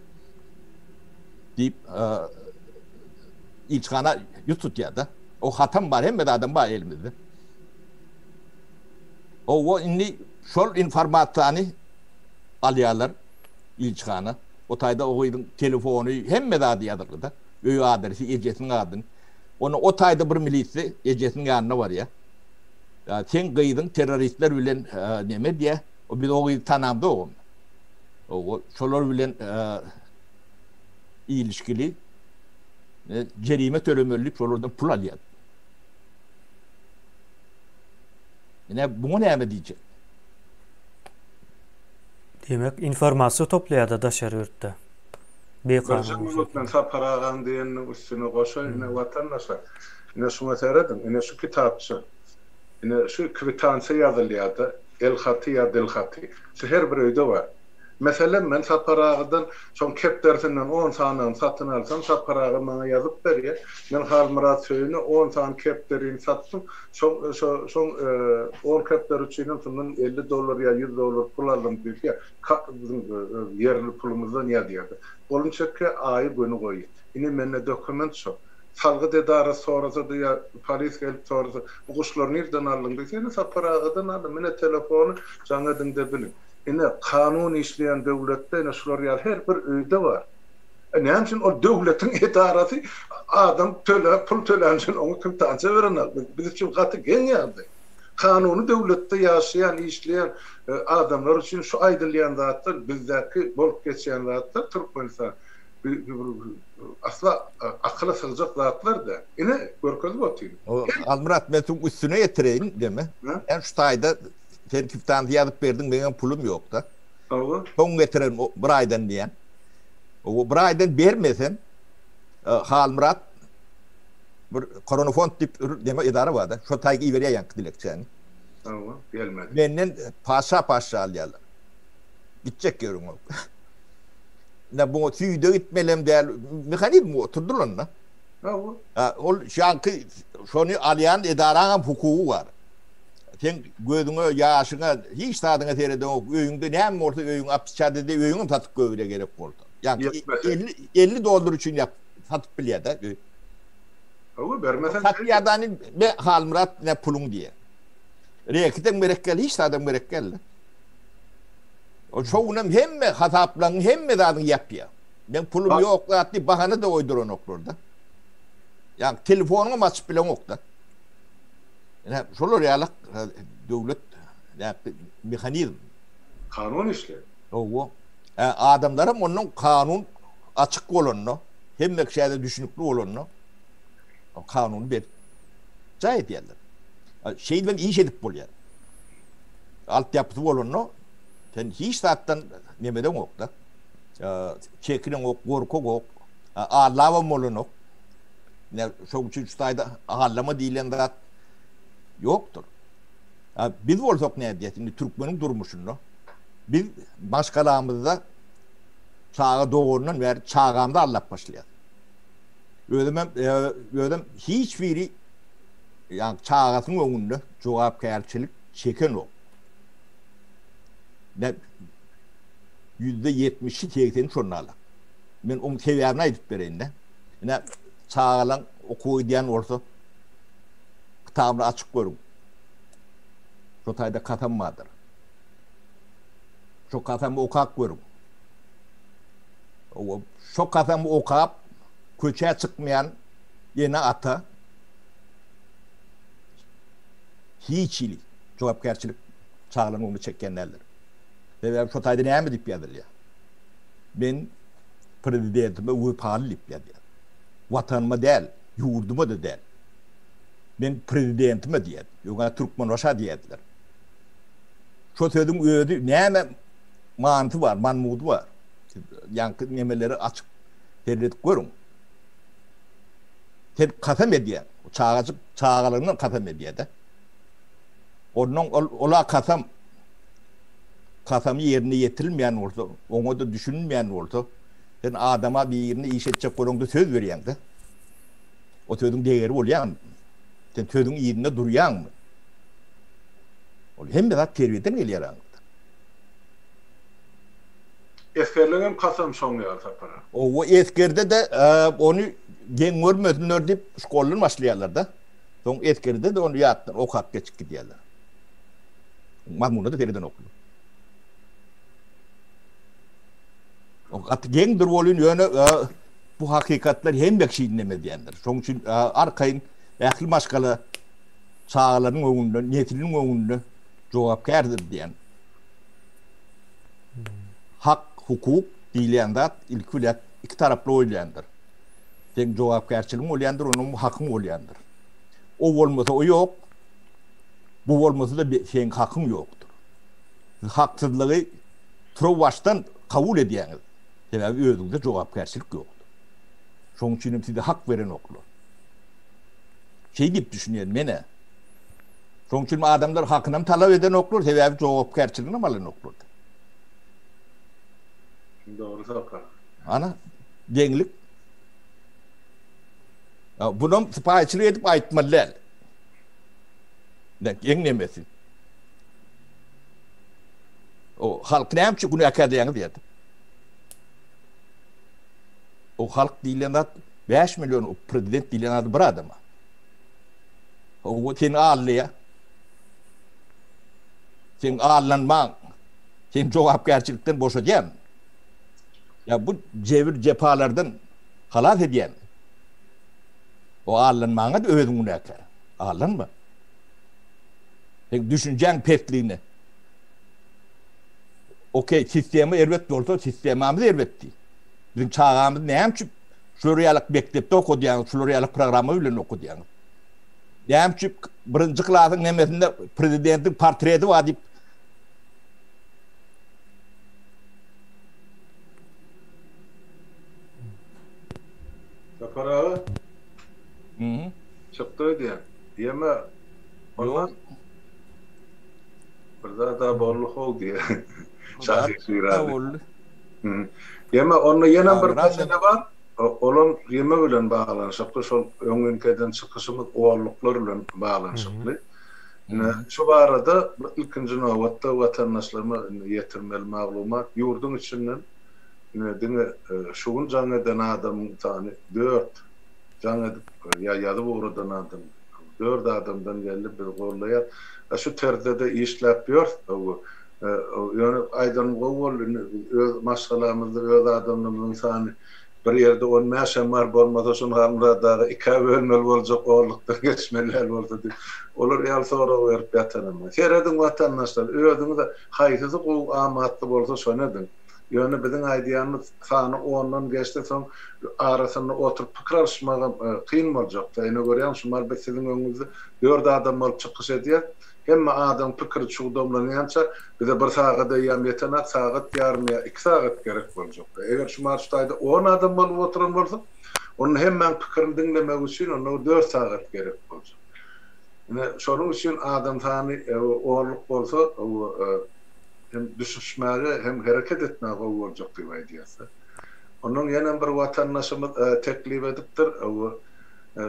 diýip ilçihana ýüz tutýar-da. O hatam bar, hemme zadam bar elimizde. Owa indi şol informasiýany alýarlar ilçihana. O taýda o gyzyň telefony, hemme zady ýazylgyda. Öý adresi, ejesiniň adyny. Onda o taýda bir milisiýa ejesiniň ýanyna barýar. Seň gyzyň terroristler bilen neme edýär? O biz o gyzy tanamzok. Owa, şolar bilen ilişkili jerime tölemeli diýip şolardan pul alýar. Ine buňa näme diýjek? Diýmek, informasiýa toplaýar-da daşary ýurtda. Birinji minut men Sapar agaň diýeniniň üstüne goşaýyn, ine watandaşlar, ine şuňa serediň, ine şu kitapça, ine şu kwitansiýa ýazylýar-da, el haty ýa dil haty, şu her bir öýde bar. Meselem, men Sapar agadan şoň kepderisinden on sanyny satyn alsam, Sapar aga maňa ýazyp berýär, men Halmyrat Söýüne on sany kepderini satdym, şoň şo şoň on kepderi üçinem şundan 50 dollar ýa 100 dollar pul aldym diýip, biziň öz ýerli pulumyzdan ýazýardy. Goluny çekýär, aýy göni goýýar. Ine mende dokument şo. Salgyt edarasy sorasa-da ýa polis gelip sorasa, bu guşlary nirden aldyň diýse, ine Sapar agadan aldym, ine telefony, jaň ediň-de biliň. Ine, kanun işleýän döwletde ine şular ýaly her bir öýde bar. E näme üçin ol döwletiň edarasy adam töläp, pul tölän üçin oňa kwitansiýa berenok? Biz üçin gaty geň ýagdaý. Kanuny döwletde ýaşaýan, işleýän adamlar üçin şu aýdylýan zatlar, bizdäki bolup geçýän zatlar Türkmenistan asla akyla sygjak zatlar däl. Ine, görkezip otyryn. Halmyrat, men suň üstüne ýetireýin deme. Sen şu taýda sen kwitansiýa ýazyp berdiň, meňem pulum ýok-da. Hawa. Soň getirerin bir aýdan diýen. O bir aýdan bermesem, Halmyrat bir Koronafond diýip bir neme edara bar-da, şo taýy iberýär ýaňky dilekçäni. Hawa, gelmedi. Menden paşa-paşa alýarlar. Gitjek ýeriň ýok. Ine buňa süýde gitmelem däl, mehanizm oturdylan-da. Hawa. Ol ýaňky şony alýan edaraňam hukugy bar. Seň gözüňe, ýaşyňa, hiç zadyňa seredenok. Öýüňde näme bolsa öýüňi apyçat ede, öýüňem satyp goýberýär gerek bolsa. Ýaňky 50 50 dollar üçin ýap satyp bilýär-de öý. Hawa, bermeseň Satýadany be Halmyrat ne puluň diýýär. Rekitem gerek däl, hiç zadam gerek däl. O şo günem hemme hasaplaryň hemme zadyňy ýapýar. Meň pulum ýok zat diýip bahana-da oýduranoklar-da. Ýa telefonyňam açyp bileňok-da. Ine şolar ýaly döwlet mehanizm. Kanun işleýär. Hawa. Adamlaram ondan kanun açyk bolanda, hemme kişä-de düşünikli bolanda kanuny berip jaý edýärler. Şeýdibem iş edip bolýar. Altyapysy bolanda sen hiç zatdan nemedeňok-da. Çekineňok, gorkaňok, allabam bolanok. Ine, şoň üçin şu taýda allama diýlen zat ýokdur. Biz bolsak nädýäs indi türkmeniň durmuşynda? Biz maşgalamyzda çaga dogandan bäri çagamyzy allap başlaýas. Özümem, özüm hiç biri ýa çagasynyň öňünde jogapkärçilik çekenok. Ne ýüzde ýetmişi, segseni şonda alak. Men oň sebäbini aýdyp bereýin-de. Ine, çagalaň okuwa gidýän bolsa, kitabyny açyp görüň. Şo taýda kasam bardyr. Şo kasamy okap görüň. Şo kasamy okap, köçä çykmaýan ene-ata hiç hili jogapkärçilik çagalaryň öňünde çekýän däldir. Sebäbi şo taýda näme diýip ýazylýar? Men prezidentime wepaly diýip ýazýar. Watanyma däl, ýurduma-da däl. Men prezidentime diýýär. Ýoga Türkmenbaşa diýýärdiler. Şo sözüň özi näme manysy bar, manmudy bar? Siz ýaňky nemeleri açyp seredip görüň. Sen kasam edýäň. Çagajyk çagalygyndan kasam edýär-de. Ondan ol ola kasam kasamy ýerine ýetirilmeýän bolsa, oňa-da düşünilmeýän bolsa, sen adama birine iş etjek bolaňda söz berýäň-de. O sözüň degeri bolýarmy? Sen sözüň yzynda durýaňmy? Ol hemme zat terbiýeden gelýär aňyrdan. Esgerleňem kasam şoň ýaly Sapar aga. Owa esgerde-de ony geň görmesinler diýip şkoldan başlaýarlar-da. Soň esgerde-de ony ýatdan okap geçip gidýärler. Mazmunyna-da seredenoklar. O gaty geňdir welin ýöne bu hakykatlar hemme kişi diňlemez diýendir. Şonuň üçin arkaýyn ähli maşgala çagalarynyň öňünde, nesliniň öňünde jogapkärdir diýen. Hak, hukuk diýilýän zat ilki bilen iki taraply bolýandyr. Seň jogapkärçiligiň bolýandyr, onuň hakyň bolýandyr. O bolmasa o ýok, bu bolmasa-da seň hakyň ýokdur. Siz haksyzlygy turuwbaşdan kabul edýäňiz. Sebäbi özüňizde jogapkärçilik ýokdur. Şonuň üçin hem size hak berenoklar. Şeý diýip düşünýän men-ä. Şonuň üçin adamlar hakynam talap edenoklar, sebäbi jogapkärçiliginem alanoklar. Dogry Sapar. Ana, deňlik. Bunam sypaýyçylyk edip aýtmaly däl. Geň nemesi. O halky näme üçin günäkärleýäňiz diýerdi. O halk diýlen zat 5 million, o prezident diýlen zat bir adama. O seni aldaýar. Sen aldanmaň. Sen jogapkärçilikden boşadýan. Ya bu jebir jepalardan halas edýän. O aldanmaňa da özüň günäkär. Aldanma. Sen düşünjäň pesligine. Okey, sistema erbet bolsa, sistemamyz erbetdi. Biziň çagamyz näme üçin şular ýaly mekdepde okadýaňyz, şular ýaly programma bilen okadýaňyz? Näme üçin birinji klasyň nemesinde prezidentiň portreti bar diýip Sapar aga. Mhm. Çykdy öýdýän. Diýeme. Ondan bir zada boldy how diýe. Şahyr Şirazy. Boldy. Ýeme onda ýene bir mesele bar. Olam ýeme bilen baglanyşykly, şol öňňinki eden çykyşymyz olluklar bilen baglanyşykly. Ine, şu barada ilkinji nobatda watandaşlaryma indi ýetirmeli maglumat, ýurduň içinden ine diňe şu gün jaň eden adamyň sany dört, jaň edip ýa ýazyp ugradan adam. Dört adamdan geldi, biz gollaýas. A şu terzde-de işläp ýörüs. Ýöne aýdanyň gowy boldy. Indi biz öz maşgalamyzda öz adamlarymyzyň sany bir ýerde on bäşem bar, bolmasa şuny Halmyrat aga ikä bölmeli boljak, onlukdan geçmeli däl bolsa diýip, olar ýaly sorag berip ýatanam bar. Serediň watandaşlar, özüňize haýsysy gowy, amatly bolsa şony ediň. Ýöne biziň aýdýanymyz sany ondan geçse soň arasynda oturyp pikir alyşmagam kyn boljakda. Ine görýäň şumal biz siziň öňüňizde dört adam bolup çykyş edýäs. Hemme adamyň pikiri çugdamlanýança bize bir sagat eýýäm ýetenak, sagat ýarym ýa iki sagat gerek boljakda. Eger şumal şu taýda on adam bolup oturan bolsak, onda hemmäň pikirini diňlemek üçin onda bir dört sagat gerek boljak. Ine şonuň üçin adam sany onluk bolsa hem düşünişmäge hem hereket etmäge gowy boljak diýip aýdýarsa. Ondan ýenem bir watandaşymyz teklip edipdir.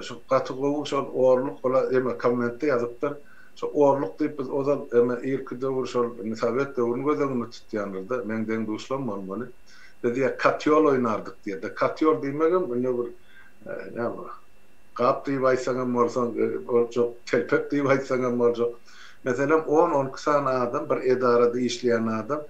Şu gaty gowy şol orluk ola eme kommentde ýazypdyr. Şo orluk diýip biz ozal eme irki döwür şol indi sowet döwrüni göz öňünde tutýandyr-da. Meň deň-duşlam bolmaly. Biz diýýär katýol oýnardyk diýýär-de. Katýol diýmegem indi bir näme gap diýip aýtsaň hem bolsaň boljak, telpek diýip aýtsaň hem boljak. Meselem, on-on iki sany adam, bir edarada işleýän adam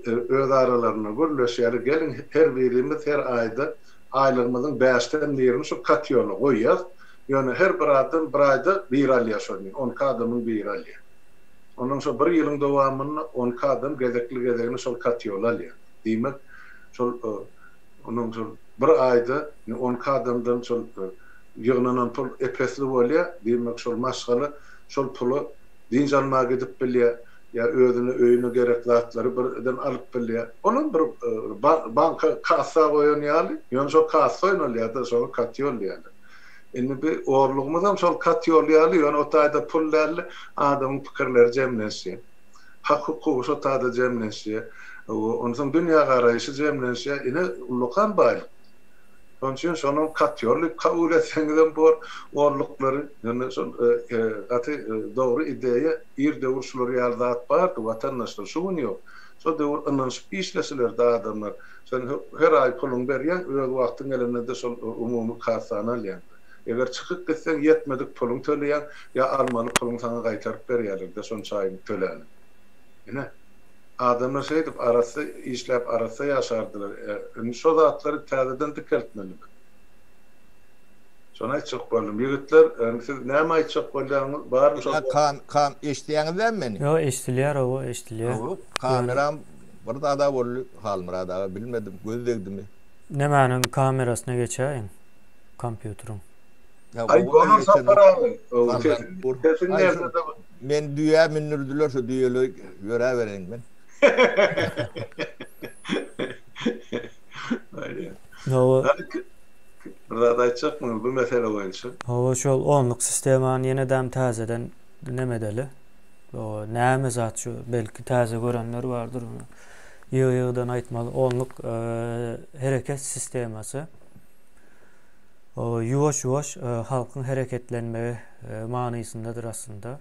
öz aralarynda gürleşýärler, geliň her birimiz her aýda aýlygymyzyň bäşden birini şu katýola goýýas, ýöne her bir adam bir aýda biri alýar şony, on iki adamyň biri alýar. Ondan şo bir ýylyň dowamynda on iki adam gezekli-gezegine şol katýoly alýar. Diýmek, şol onuň şol bir aýda on iki adamdan şol ýygnanan pul ep-esli bolýar, diýmek şol maşgala şol pula dynç almaga gidip bilýär, ýa özüne öýüne gerek zatlary birden alyp bilýär. Olam bir banka kassa goýan ýaly, ýöne şol kassa oýnalýar-da, şoňa katýol diýýärler. Indi bi orlugymyzam şol katýol ýaly, ýöne o taýda pul däl-de, adamyň pikirleri jemlenişýär. Hak-hukugy şo taýda jemlenişýär. Onsoň dünýägaraýşy jemlenişýär. Ine, ullakan baýlyk. Şonuň üçin şonam katýol diýip kabul etseňizem bor, orluklary. Ýöne şol gaty dogry ideýa. Ir döwür şular ýaly zat bardy, watandaşlar, şu gün ýok. Şo döwür ynanyşyp işleşilerdi adamlar. Sen her aý puluňy berýäň, öz wagtyň gelende-de şol umumy kassany alýaň. Eger çykyp gitseň, ýetmedik puluňy töleýäň, ýa almaly puluňy saňa gaýtaryp berýärler-de şonça aýyň töläni. Ine. Adamlar şeýdip arassa işläp arassa ýaşardylar. Indi şo zatlary täzeden dikeltmeli biz. Şony aýtjak boldum. Ýigitler, indi siz näme aýtjak bolýaňyz? Barmy şo? Kam kam eşidýäňiz dämi meni? Ýok eşidilýär oba eşidilýär. Hawa kameram bir zada boldy Halmyrat aga bilmedim göz degdimi. Nemäniň kamerasyna geçäýiň kompýuteriň. Aý bolar Sapar aga. Sesiň nerdede Meni düýä mündürdiler şo düýeli ýöräbereýin men. Hawa. Bir zat aýtjakmyňyz bu mesele boýunça? Hawa şol onluk sistemany ýenedem täzeden neme edeli. O näme zat şu belki täze görenler bardyr ony. Ýygy-ýygydan aýtmaly. Onluk hereket sistemasy. Ýuwaş-ýuwaş halkyň hereketlenmegi manysyndadyr aslynda.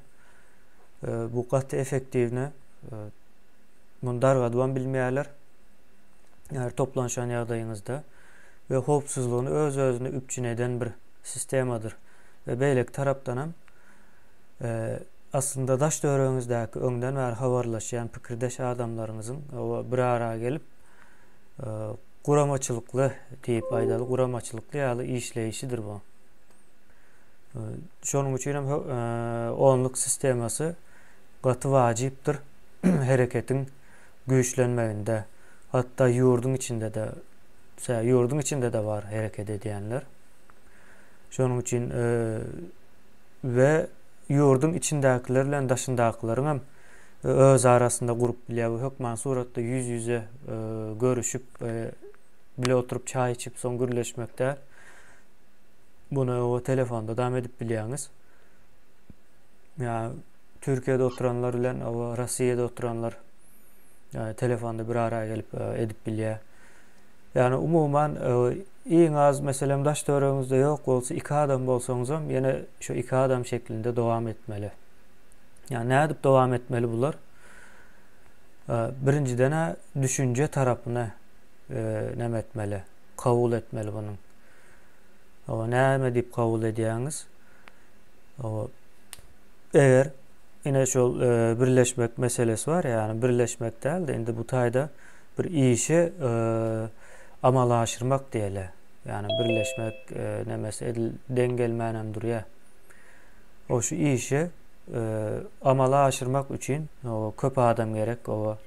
Bu gaty effektiwni. Muny dargadybam bilmeýärler. Eger toplanyşan ýagdaýyňyzda we howpsuzlygyny öz-özüni üpjün eden bir sistemadyr. We beýleki tarapdan hem aslynda daş-töweregiňizdäki öňden bäri habarlaşýan pikirdeş adamlaryňyzyň bir ara gelip guramaçylykly diýip aýdaly, guramaçylykly ýaly işleýşidir bu. Şonuň üçin hem onluk sistemasy gaty wajypdyr hereketiň güýçlenmeginde. Hatda ýurduň içinde-de, ýurduň içinde-de bar hereket edýänler. Şonuň üçin we ýurduň içindäkiler bilen daşyndakylaryň hem öz arasynda gurup bilýär. Bu hökman suratda ýüz-ýüze görüşip, bile oturyp çaý içip soň gürleşmek däl. Muny o telefonda dam edip bilýäňiz. Ýa Türkiýede oturanlar bilen o Russiýada oturanlar telefonda bir ara gelip edip bilýär. Ýani umuman iň az meselem daş töweregiňizde ýok bolsa iki adam bolsaňyzam ýene şu iki adam şeklinde dowam etmeli. Ýani nädip dowam etmeli bular? Birinjiden-ä düşünje tarapyny näme etmeli, kabul etmeli bunuň. Hawa, näme diýip kabul edýäňiz? Hawa. Eger ine şol birleşmek meselesi bar, ýagny birleşmek däl-de, indi bu taýda bir işi amala aşyrmak diýeli. Ýagny birleşmek nemesi edil deň gelmänem durýar. O şu işi amala aşyrmak üçin köp adam gerek. O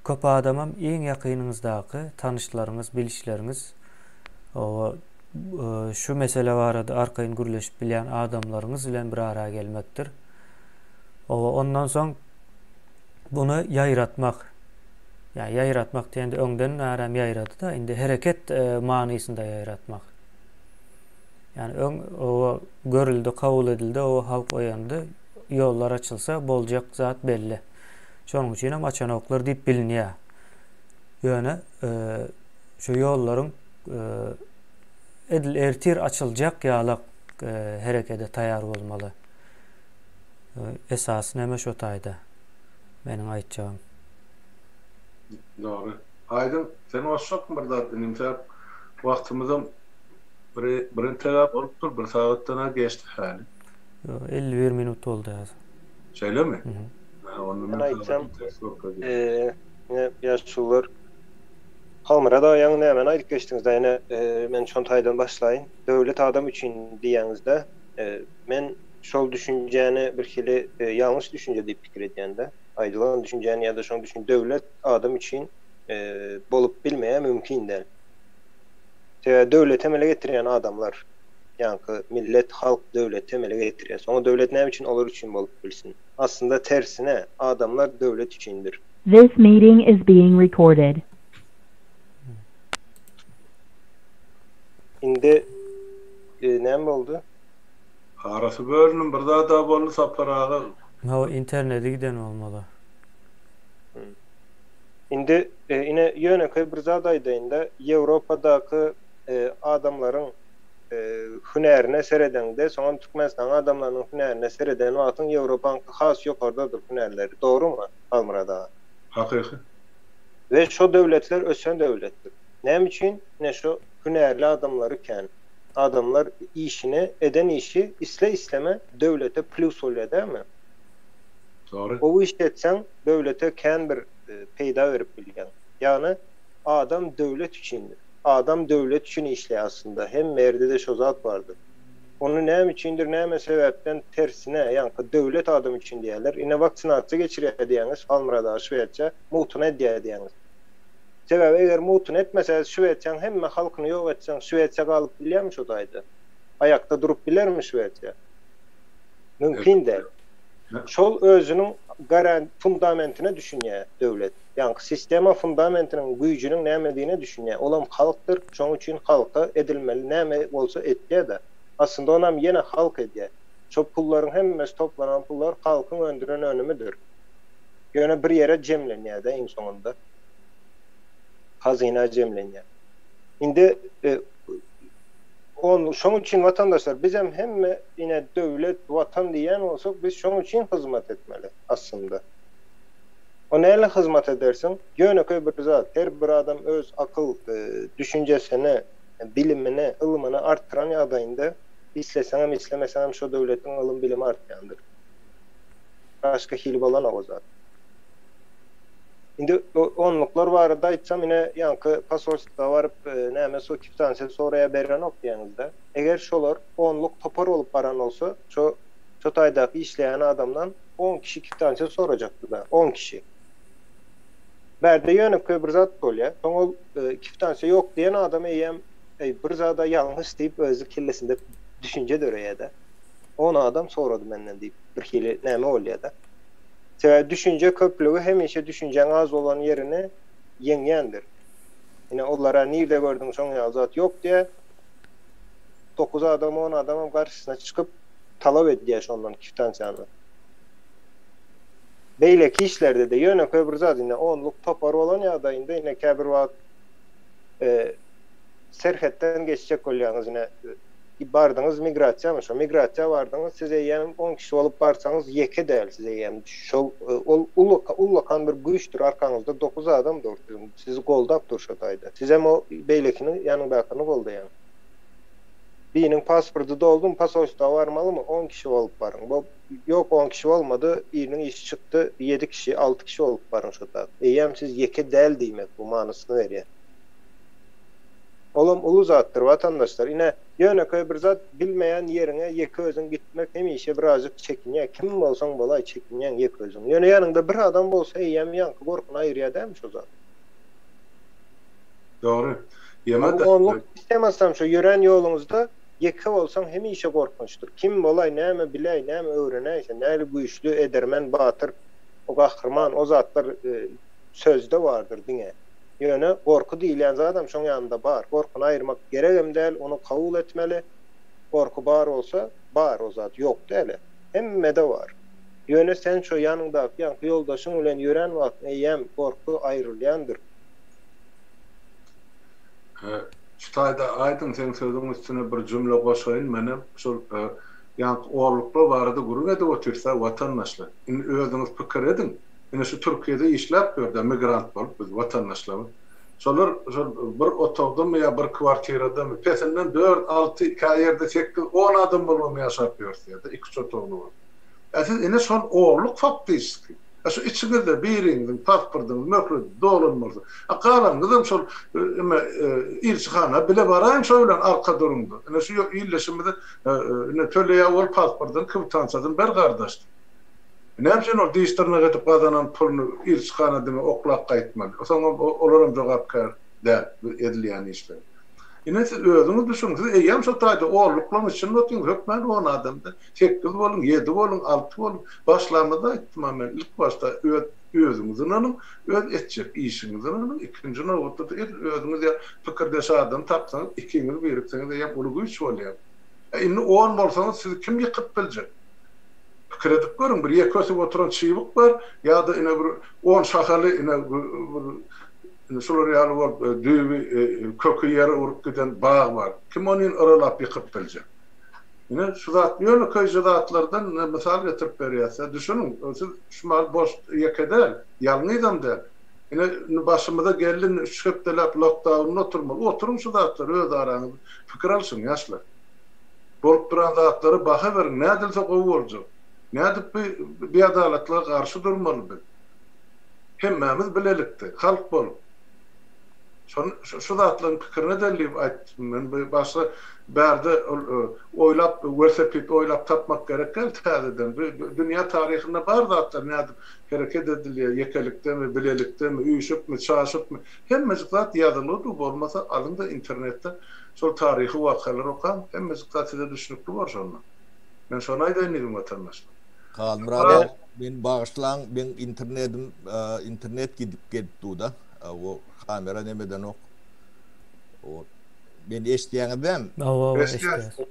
köp adamam iň ýakynyňyzdaky tanyşlaryňyz, bilişleriňiz o şu mesele barada arkaýyn gürleşip bilýän adamlaryňyz bilen bir ara gelmekdir. Oba ondan soň bunu ýaýratmak. Ýa ýaýratmak diýende öňden bärem ýaýrady-da, indi hereket e, manysynda ýaýratmak. Ýani öň oba görüldi, kabul edildi, oba halk oýandy, ýollar açylsa boljak zat belli. Şonuň üçin hem açanoklar diýip bilinýär. Ýöne e, şu ýollaryň edil ertir açyljak ýalak herekede taýar bolmaly. Esasy näme şo taýda meniň aýtjagym. Dogry. Aýdyň, sen goşjakmy bir zat inim sebäp wagtymyzam bir birintegä bolupdyr, bir sagatdan-a geçdi häli. Ýok, 51 minut boldy häzir. Şeýlemi? Hä, onda Men men aýtsam, sagadyň ters görkezýär. ine ýaşulular Halmyrat aga ýaňy nämäni aýdyp geçdiňiz-dä ine men şon taýdan başlaýyn. Döwlet adam üçin diýýäňiz-dä. Men şol düşünjäni birhili ýalňyş düşünje diýip pikir edýän-de. Aýdylan düşünjäni ýa-da şoň düşün döwlet adam üçin bolup bilmeýär mümkin däl. Sebäbi döwleti emele getirýän adamlar. Ýaňky millet, halk döwleti emele getirýär. Soňra döwlet näme üçin olar üçin bolup bilsin? Aslynda tersine, adamlar döwlet üçindir. This meeting is being recorded. Indi näme boldy? Arasy bölünim bir zada boldy Sapar aga. Hawa internedi giden bolmaly. Indi ine ýönekeý bir zat aýdaýynda Ýewropadaky adamlaryň hünärine seredeňde soňam Türkmenistanyň adamlarynyň hünärine sereden wagtyň Ýewropaňky has ýokardadyr hünärleri dogrymy? Halmyrat aga. Hakyky. We şo döwletler ösen döwletler. Näme üçin? Ine şo hünärli adamlary kän. Adamlar işini, eden işi isle isleme döwlete plýus bolýar dälmi? Dogry. Gowy iş etseň döwlete kän bir peýda berip bilýäň. Ýagny adam döwlet üçindir. Adam döwlet üçin işleýär aslynda. Hemme ýerde-de şo zat bardyr. Ony näme üçindir, näme sebäpden tersine, ýaňky döwlet adam üçin diýýärler. Ine waksinasiýa geçirýär diýýäňiz, Halmyrat aga Şwesiýa mugtuna edýär diýýäňiz. Sebäbi eger mugtuna etmese Şwesiýaň hemme halkyny ýok etseň Şwesiýa galyp bilýärmi şo taýda? Aýakda durup bilermi Şwesiýa? Mümkin däl. Şol özüniň garan fundamentine düşünýär döwlet. Ýaňky sistema fundamentiniň güýjüniň nämedigine düşünýär. Olam halkdyr, şoň üçin halka edilmeli näme bolsa etýär-de. Aslynda onam ýene halk edýär. Şo pullaryň hemmesi toplanan pullar halkyň öndüren önümidir. Ýöne bir ýere jemlenýär-de iň soňunda. Hazyna jemlenýär. Indi on şoň üçin watandaşlar bizem hemme ine döwlet, watan diýýän bolsak biz şoň üçin hyzmat etmeli aslynda. O näle hyzmat edersiň? Ýönekeý bir zat, her bir adam öz akyl, düşünjesini, bilimini, ylmyny artdyran ýagdaýynda, isleseňem, islemeseňem şo döwletiň ylym-bilimi artýandyr. Başga hili bolanok o zat. Indi onluklar barada aýtsam, ine, ýaňky posolstwa baryp, näme su kwitansiýa soraýa berenok diýeňizde. Eger şolar onluk topar bolup baran bolsa, şo şo taýdaky işleýän adamdan On kişi kwitansiýa sorajakdy-da, on kişi. Bärde ýönekeý bir zat bolýar. Soň ol kwitansiýa ýok diýen adam eýýäm, eý, bir zada ýalňyş diýip özi kellesinde düşünje döreýär-de. On adam sorady menden diýip, birhili näme bolýar-da. Sebäbi düşünje köplügi hemişe düşünjäň az bolan ýerini ýeňýändir. Ine, olara nirde gördüň şoň ýaly zat ýok diýýär. Dokuz adam, on adamam garşysyna çykyp, talap edýär şondan kwitansiýany. Beýleki işlerde-de ýönekeý bir zat ine onluk topar bolan ýagdaýynda ine käbir wagt serhetden geçjek bolýaňyz ine bardyňyz migrasiýamy şo migrasiýa bardyňyz siz eýýäm on kişi bolup barsaňyz ýeke däl siz eýýäm şol ol ullakan bir güýçdür arkaňyzda dokuz adam dur siziň sizi goldap dur şo taýda sizem o beýlekini ýanyňdakyny goldaýaň. Biriniň pasporty doldumy, posolstwa barmalymy, on kişi bolup baryň. Bu ýok on kişi bolmady, biriniň işi çykdy, ýedi kişi, alty kişi bolup baryň şo tak. Eýýäm siz ýeke däl diýmek bu manysyny berýär. Olam uly zatdyr watandaşlar. Ine, ýönekeý bir zat, bilmeýän ýeriňe ýeke özüň gitmek hemişe birazjyk çekinýär. Kim bolsaň bolaý çekinýäň ýeke özüň. Ýöne ýanyňda bir adam bolsa eýýäm ýaňky gorkyny aýyrýar dälmi şo zat? Dogry. Ýene-de. Onluk sistemasam şo ýörän ýoluňyzda ýeke bolsaň hemişe gorkunçdyr. Kim bolaý, näme biläý, näme öwrenäý sen, näli güýçli, edermen, batyr, o gahryman, o zatlar sözde bardyr diňe. Ýöne gorky diýilýän zadam şoň ýanynda bar. Gorkyny aýyrmak geregem däl, ony kabul etmeli. Gorky bar bolsa, bar o zat, ýok däl-ä. Hemmede bar. Ýöne sen şo ýanyňdaky ýaňky ýoldaşyň bilen ýörän wagtyň eýýäm gorky aýrylýandyr. Şu taýda Aýdyň seň sözüň üstüne bir jümle goşaýyn menem şol ýaňky orluklar barada gürrüň edip otyrsa watandaşlar. Indi özüňiz pikir ediň. Ine şu Türkiýede işläp ýörde migrant bolup biz watandaşlarymyz. Şolar şol bir otagdamy ýa bir kwartiradamy pesinden dört, alty, kä ýerde sekiz, on adam bolubam ýaşap ýörse-de iki-üç otagly bolup. Ä siz ine şol orluk faktiçeski. Ä şu içiňizde biriňiziň pasportyňyz möhleti dolan bolsa, a galanyňyzam şol ime ilçihana bile baraýyň şo bilen arka duruňda. Ine şu illeşimizi ine töleýä bol pasportyny kwitansiýasyny ber gardaş diýip. Näme üçin ol diş-dyrnak edip gazanan puluny ilçihana diňe oklap gaýtmaly? Soňam olaram jogapkär däl bu edilýän işlere. Ine siz özüňiz düşüniň, siz eýýäm şo taýda onluklaryň içinde otyňyz, hökmän on adamda, sekiz boluň, ýedi boluň, alty boluň. Başlamada aýtdym-a men, ilk başda öz özüňiz ynanyň, öz etjek işiňize ynanyň, ikinji nobatda-da edil özüňiz ýaly pikirdeş adam tapsaňyz, ikiňiz birikseňiz eýýäm uly güýç bolýar. E indi on bolsaňyz sizi kim ýykyp biljek? Pikir edip görüň, bir ýeke ösüp oturan çybyk bar, ýa-da ine bir on şahaly ine bir ine şular ýaly bolup düýbi köki ýere urup giden bag bar. Kim ony yralap ýykyp biljek? Ine şu zat ýönekeýje zatlardan ine mysal getirip berýäs-de. Düşüniň, siz şu mahal boş ýeke däl, ýalňyzam däl. Ine indi başymyza geldi indi üç hepdeläp lokdaunda oturmaly. Oturyň şu zatlary öz araňyzda pikir alşyň ýaşlar. Bolup duran zatlara baha beriň, nädilse gowy boljak? Nädip bu biadalatlyga garşy durmaly biz? Hemmämiz bilelikde, halk bolup. Şony şu zatlaryň pikirini edeli diýip aýtdym men. Bu başga bärde ol oýlap, welosiped oýlap tapmak gerek däl täzeden. Bu dünýä taryhynda bar zatlar nädip hereket edilýär, ýekelikdemi, bilelikdemi, üýşüpmi, çaşypmy, hemmejik zat ýazylgydy, bolmasa alyň-da internetden Şol taryhy wakalary okaň, hemmejik zat size düşnükli bor şonda. Men şony aýdaýyn diýdim watandaşlar. Halmyrat aga meni bagyşlaň meň internedim internet gidip gelip duda o kamera nemedenok o meni eşitýäňiz dämi? Hawa hawa eşitýäs.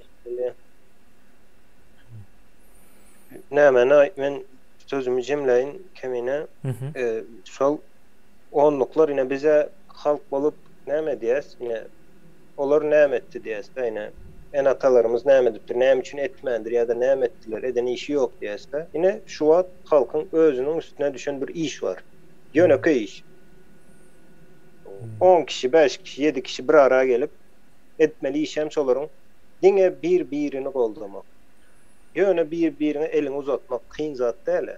Nämeni men sözümi jemläýin Kemine. Şol onluklar ine bize halk bolup näme edýäs ine olar näme etdi diýäs-de ine ene-atalarymyz näme edipdir näme üçin etmändir ýa-da näme etdiler eden işi ýok diýäs-de ine şu wagt halkyň özüniň üstüne düşen bir iş bar ýönekeý iş on kişi bäş kişi ýedi kişi bir ara gelip etmeli işem şolaryň diňe bir-birini goldamak ýöne bir-biriňe eliňi uzatmak kyn zat däl-ä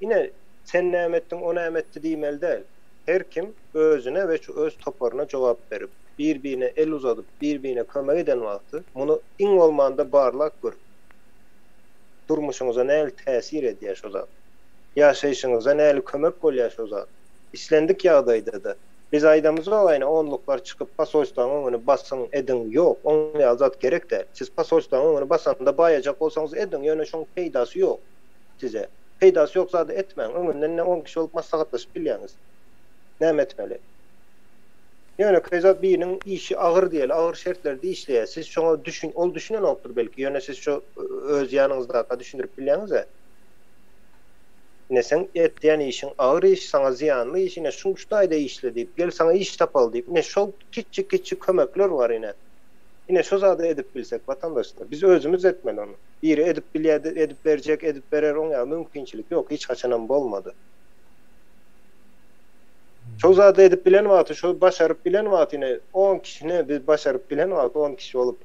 ine sen näme etdiň o näme etdi diýmeli däl. Her kim özüne we şu öz toparyna jogap berip, bir-birine el uzadyp, bir-birine kömek eden wagty, muny iň bolmanda barlap görüp, durmuşyňyza nähili täsir edýär şo zat? Ýaşaýşyňyza nähili kömek bolýar şo zat? Islendik ýagdaýda-da, biz aýdamyzok aýna onluklar çykyp posolstwaň öňüni basyň, ediň, ýok, oň ýaly zat gerek däl. Siz posolstwaň öňüni basanda baýajak bolsaňyz ediň, ýöne şoň peýdasy ýok size. Peýdasy ýok zady etmäň. Öňünden ine on kişi bolup maslahatlaşyp bilýäňiz. Näme etmeli? Ýönekeý zat biriniň işi agyr diýeli, agyr şertlerde işleýär. Siz şoňa düşün, ol düşünenokdyr belki, ýöne siz şo öz ýanyňyzdaka düşündirip bilýäňiz-ä. Ine seň etýän işiň agyr iş, saňa zyýanly iş, ine şuň şu taýda işle diýip, gel saňa iş tapaly diýip, ine şol kiçi-kiçi kömekler bar ine. Ine şo zady edip bilsek watandaşlar, biz özümiz etmeli ony. Biri edip bilýär, edip berjek, edip berer, oň ýaly mümkinçilik ýok, hiç haçanam bolmady. Şol zady edip bilen wagty, şol başaryp bilen wagty ine on kişini biz başaryp bilen wagty on kişi bolup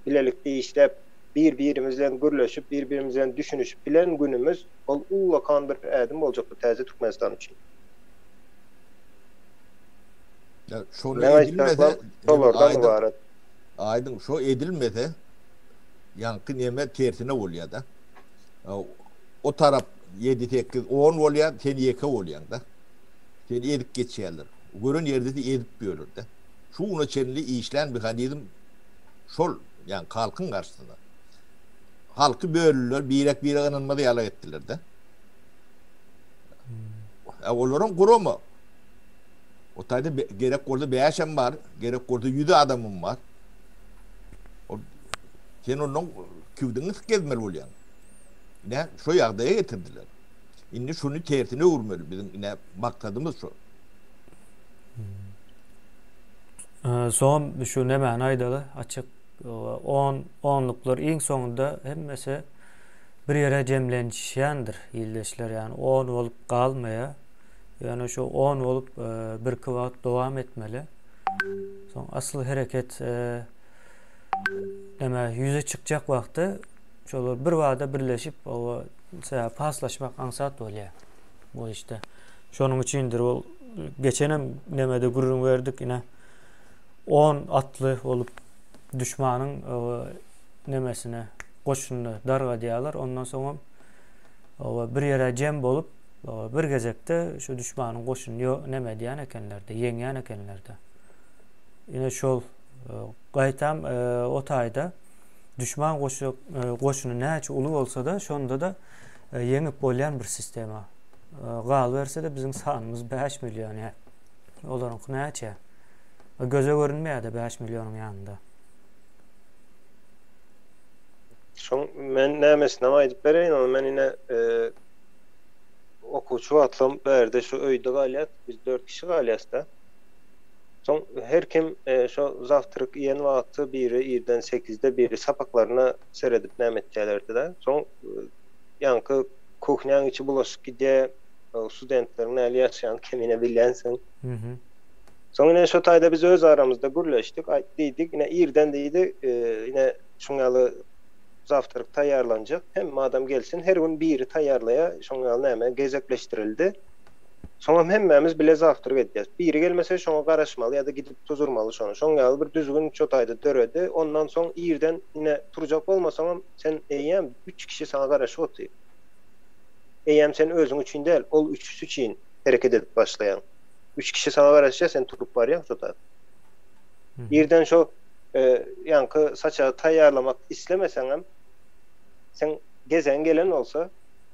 bilelikde işläp, bir-birimiz bilen gürleşip, bir-birimiz bilen düşünişip bilen günümiz ol ullakan bir ädim boljakdy täze Türkmenistan üçin. Ýa şony Meň edilmese, aýtjaklarym şolardan aýdyň, ybarat. aýdyň şo edilmese ýaňky neme tersine bolýada. O tarap 7 8 10 bolýar, sen ýeke bolýaňda. Seni ezip geçýärler. Gören ýerde-de ezip ýörler-de. Şu güne çenli işlän mehanizm şol, ýagny halkyň garşysyna. Halky böldüler, birek-birege ynanmaz ýaly etdiler-de. E, olaryň gurama. O taýda gerek bolsa bäşem bar, gerek bolsa 100 adamym bar. O, sen ondan kiwdiňi syk gezmeli bolýaň. Ine, şo ýagdaýa getirdiler. Indi şuny tersine öwürmeli. Biziň ine maksadymyz şo. Soň şu nämäni aýdaly, açyk on onluklar iň soňunda hemmesi bir ýere jemlenişýändir ildeşler, ýagny on bolup galmaýar. Ýöne şu on bolup birki wagt dowam etmeli. Soň asyl hereket näme ýüze çykjak wagty şolar bir bada birleşip, oba sebäbi paslaşmak aňsat bolýar bu işde. Şonuň üçindir ol geçenem nemede gürrüň berdik ine 10 atly bolup düşmanyň nemesine goşunyny dargadýarlar. Ondan soňam bir ýere jem bolup bir gezekde şu düşmanyň goşunyny neme edýän ekenlerde, ýeňýän ekenlerde. Ine şol gaýtam o taýda Düşman goşuny näçe uly bolsa-da, şonda-da ýeňip bolýan bir sistema. Galyberse-de biziň sanymyz 5 million ýa. Olaryňky näçe? Göze görünmeýär-de 5 millionyň ýanynda. Şoň men nämesinem aýdyp bereýin ony men ine okuwçy wagtlam bärde şu öýde galýas biz 4 kişi galýas-da. Soň her kim şo zawtryk iýen wagty biri irden sekizde biri sapaklaryna seredip näme etýälerdi-de. Soň ýaňky kuhnýaň içi bulaşyk gidýä, studentleriň näli ýaşaýanyny kemine bilýänsiň. Soň ine şo taýda biz öz aramyzda gürleşdik, aýt diýdik, ine irden diýdi, ine şuň ýaly zawtryk taýýarlanjak, hemme adam gelsin, her gün biri taýýarlaýa, şoň ýaly näme gezekleşdirildi. Soňam hemmämiz bile zawtryk edýäs. Biri gelmese şoňa garaşmaly ýa-da gidip tuzurmaly şony. Şoň ýaly bir düzgün şo taýda döredi. Ondan soň irden ine turjak bolmasaňam sen eýýäm üç kişi saňa garaşyp otyr. Eýýäm sen özüň üçin däl, ol üçüsi üçin hereket edip başlaýaň. Üç kişi saňa garaşýar, sen turup barýaň şo taýda. Irden şo ýaňky saçagy taýýarlamak islemeseňem seň gezegiň gelen bolsa,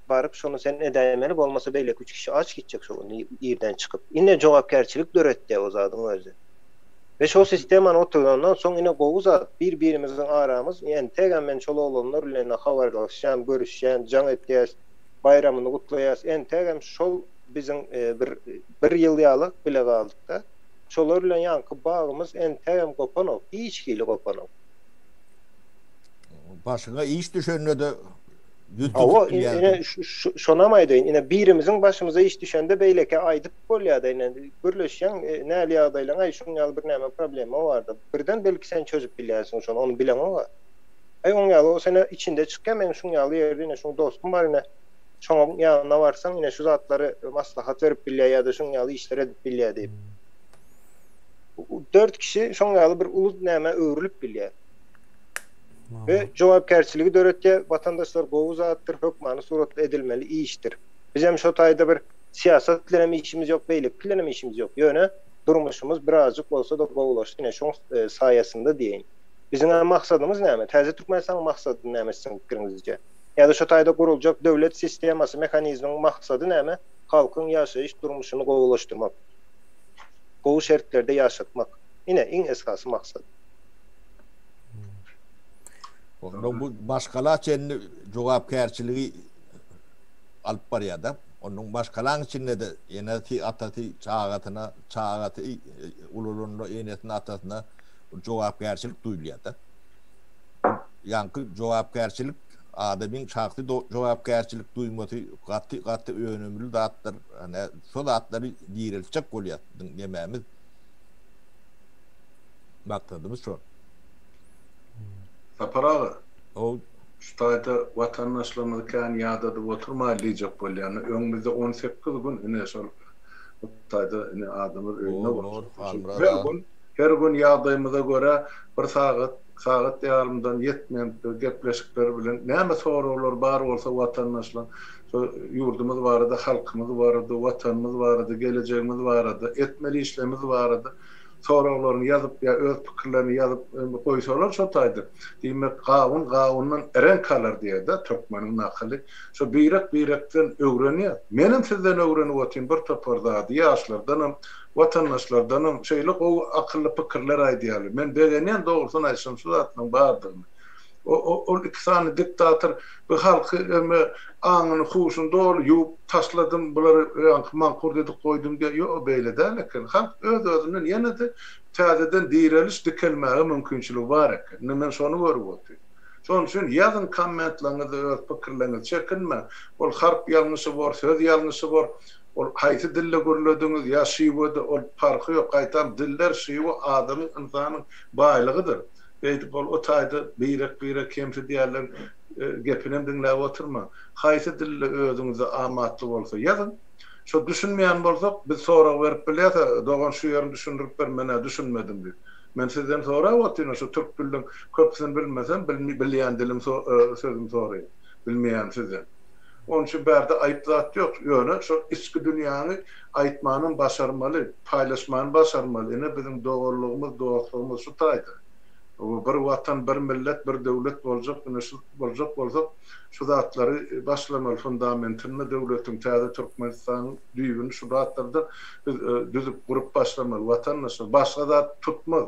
Baryp şony sen edäýmeli, bolmasa beýleki üç kişi aç gitjek şo gün irden çykyp. Ine jogapkärçilik döretýär o zadyň özi. We şol sistemany oturdandan soň ine gowy zat bir birimiziň aramyz entegem men şol oglanlar bilen habarlaşýan, görüşýän, jaň etýäs, baýramyny gutlaýas entegem şol biziň bir bir ýyl ýalak bile galdykda şolar bilen ýaňky bagymyz entegem gopanok, hiç hili gopanok. Başyňa iş düşende-de ýüz Hawa, tutup ine bilýärsiň. şonam aýdaýyn, ine birimiziň başymyza iş düşende beýlekä aýdyp bolýada, ine gürleşýäň, näli ýagdaýlaň, aý şuň ýaly bir näme problema barda, birden belki sen çözüp bilýänsiň şony, ony bileňoga. Aý oň ýaly o sene içinde çykýa, meň şuň ýaly ýerde ine şuň dostum bar ine, şoň ýanyna barsaň ine şu zatlary maslahat berip bilýä ýa-da şuň ýaly işler edip bilýä diýip. Dört kişi şoň ýaly bir uly nämä öwrülip bilýär. We jogapkärçiligi döretýär. Watandaşlar gowy zatdyr, hökmany suratda edilmeli işdir. Bizem şo taýda bir syýasat bilenem işimiz ýok, beýleki bilenem işimiz ýok. Ýöne durmuşymyz birazjyk bolsa-da gowulaşdy ine şoň saýasynda diýeýin. Biziňem maksadymyz näme? Täze Türkmenistanyň maksady näme siziň pikiriňizce? Ýa-da şo taýda guruljak döwlet sistemasy, mehanizmiň maksady näme? Halkyň ýaşaýyş durmuşyny gowulaşdyrmak. Gowy şertlerde ýaşatmak. Ine iň esasy maksat. Onda bu maşgala çenli jogapkärçiligi alyp barýar-da. Onuň maşgalaň içinde-de enesi, atasy çagasyna, çagasy ulalanda enesine, atasyna jogapkärçilik duýulýar-da. Ýaňky jogapkärçilik. Adamyň şahsy jogapkärçilik duýmasy gaty gaty önümli zatdyr. Ine şo zatlary direltjek bolýas biziň nemämiz. Maksadymyz şol. Sapar aga. How. Şu taýda watandaşlarymyzy kän ýadadyp oturmaýly diýjek bolýan. Öňümizde 18 gün ine şol bu taýda ine adamlar öýünde bolsun. Her gün her gün ýagdaýymyza görä bir sagat, sagat ýarymdan ýetmeýän gepleşikler bilen näme soraglar bar bolsa watandaşlaryň şo ýurdumyz barada, halkymyz barada, watanymyz barada, gelejegimiz barada, etmeli işlerimiz barada soraglaryny ýazyp ýa öz pikirlerini ýazyp goýsalar şo taýda, diýmek gawun gawundan reňk alar diýer-dä türkmeniň nakyly. Şo birek-birekden öwrenýäs. Menem sizden öwrenip otyryn bir topar zady, ýaşlardanam, watandaşlardanam şeýle gowy akylly pikirler aýdýarlar. Men begenýän dogrusyny aýtsam şu zatlaryň bardygyny. Ol iki sany diktator bu halky eme aňyny huşuny doly ýuwup taşladym bulary ýaňky mankurt edip goýdum diýýär. Ýok beýle däl eken. Halk öz özünden ýene-de täzeden direliş dikelmäge mümkinçiligi bar eken. Indi men şony görüp otyryn. Şonuň üçin ýazyň kommentleňizde öz pikirleňizi çekinmäň. Ol harp ýalňyşy bor, söz ýalňyşy bor. Ol haýsy dilde gürlediňiz ýa şiwede ol parhy ýok. Gaýtam diller şiwe adamyň ynsanyň baýlygydyr. Beýdip ol o taýda birek-birek kemsidýärler gepinem diňläp oturmaň. Haýsy dilde özüňize amatly bolsa ýazyň. Şo düşünmeýän bolsak biz sorag berip bilýäs-ä, dogan şu ýerini düşündirip ber men-ä düşünmedim diýip. Men sizden sorap otyryn şu türk diliniň köpüsini bilmesem bilýän dilim sözüm soraýan. Bilmeýän sizden. Onuň üçin bärde aýyp zat ýok. Ýöne şol içki dünýäňi aýtmanam başarmaly, paýlaşmany başarmaly. Ine biziň doganlygymyz, dostlugymyz şu taýda. Bir watan, bir millet, bir döwlet boljak, ine şu boljak bolsak şu zatlary başlamaly fundamentini döwletiň täze Türkmenistanyň düýbüni şu zatlardan biz düzüp gurup başlamaly watandaşlar. Başga zat tutmaz.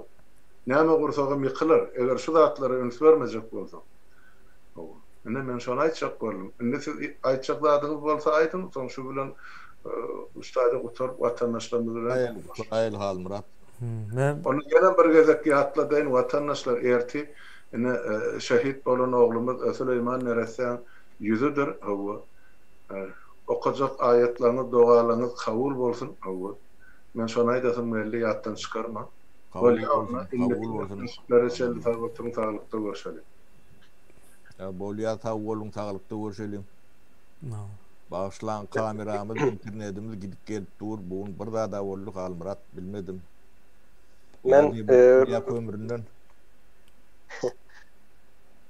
Näme gursagam ýykylar, eger şu zatlara üns bermejek bolsak. Hawa. Ine men şony aýtjak boldum. Indi siz aýtjak zadyňyz bolsa aýdyň, soň şu bilen şu taýda gutaryp watandaşlarymyz bilen. Gutaýaly Halmyrat. Men. Ony ýene bir gezek ýatladaýyn watandaşlar ertir ine şehit bolan oglumyz Süleýman neressäň ýüzüdir hawa okajak aýatlaryňyz dogalaryňyz kabul bolsun hawa men şony aýdasym geldi ýatdan çykarmaň Kabul bolsun kabul bolsun. Gepleşiklere çenli sag oturyň saglykda görşeliň. Bolýa sag boluň saglykda görşeliň. Bagyşlaň kameramyz internedimiz gidip gelip dur bu gün bir zada boldy Halmyrat bilmedim. Men Ýa kömründen.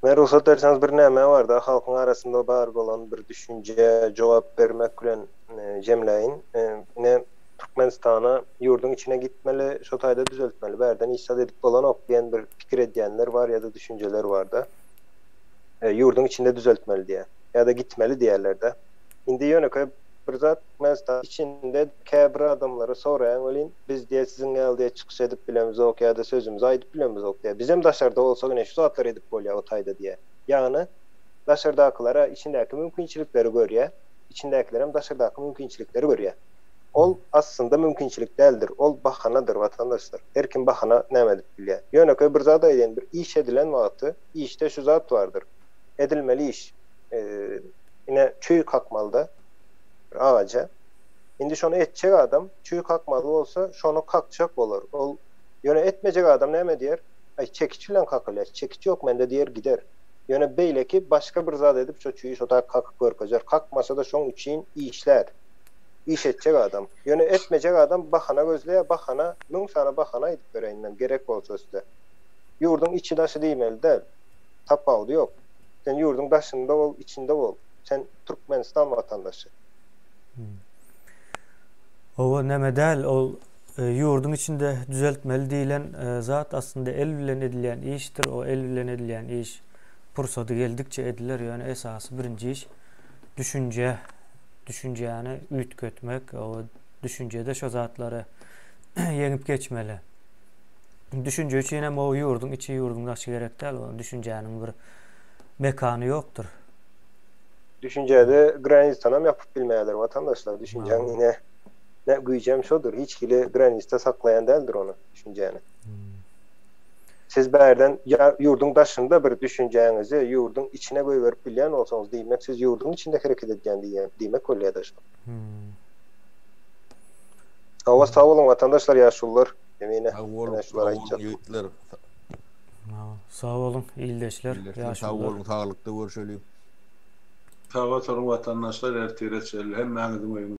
Men rugsat berseňiz bir näme barda halkyň arasynda bar bolan bir düşünje jogap bermek bilen jemläýin. Ine Türkmenistana ýurduň içine gitmeli şo taýda düzeltmeli bärden hiç zat edip bolanok diýen bir pikir edýänler bar ýa-da düşünjeler barda. Ýurduň içinde düzeltmeli diýýär. Ýa-da gitmeli diýýärler-de. Indi ýönekeý bir zat, Türkmenistan içinde käbir adamlara soraýaň welin, biz diýýär, siziň ýaly diýýär, çykyş edip bilemizok ýa-da sözümizi aýdyp bilemizok diýýär. Bizem daşarda bolsak ine şu zatlary edip bolýar o taýda diýýär. Ýagny daşardakylar-a içindäki mümkinçilikleri görýär, içindäkilerem daşardaky mümkinçilikleri görýär. Ol aslynda mümkinçilik däldir, ol bahanadyr watandaşlar. Her kim bahana näme edip bilýär. Ýönekeý bir zat aýdaýyn, bir iş edilen wagty işde şu zat bardyr. Edilmeli iş. Ine çüý kakmalyda bir agaja. Indi şony etjek adam çüý kakmaly bolsa şony kakjak bolar. Ol ýöne etmejek adam näme diýer? Aý çekiç bilen kakylýar. Çekiç ýok mende diýer gider. Ýöne beýleki başga bir zat edip şo çüýi şo tak kakyp görkezer. Kakmasa-da şoň üçin işlär. Iş etjek adam. Ýöne etmejek adam bahana gözleýär. Bahana, müň sany bahana aýdyp bereýin men gerek bolsa size. Ýurduň içi-daşy diýmeli däl. Tapawudy ýok. Sen ýurduň daşynda bol, içinde bol. Sen Türkmenistan watandaşy. Hawa, neme däl, ol ýurduň içinde düzeltmeli diýlen zat aslynda el bilen edilýän işdir. O el bilen edilýän iş pursady geldikçe ediler. Ýöne esasy birinji iş düşünje, düşünjäni üýtgetmek, o düşünjede şo zatlary ýeňip geçmeli. Düşünje üçin hem o ýurduň içi, ýurduň daşy gerek däl. O düşünjäniň bir mekany ýokdur. Düşünjede granistanam ýapyp bilmeýärler watandaşlar. Düşünjäň ine ne güýjem şodur. Hiç hili granista saklaýan däldir ony düşünjäni. Siz bärden ýurduň daşynda bir düşünjäňizi ýurduň içine goýberip bilýän bolsaňyz, diýmek siz ýurduň içinde hereket edýän diýýän diýmek bolýada şo. Hawa sag boluň watandaşlar ýaşulular. Emine. Sag boluň, sag boluň ýigitler. Sag boluň ildeşler, ýaşulular. Sag boluň saglykda görşeliň. Sag oturyň watandaşlar ertire çenli hemmäňiziň öýüňiz.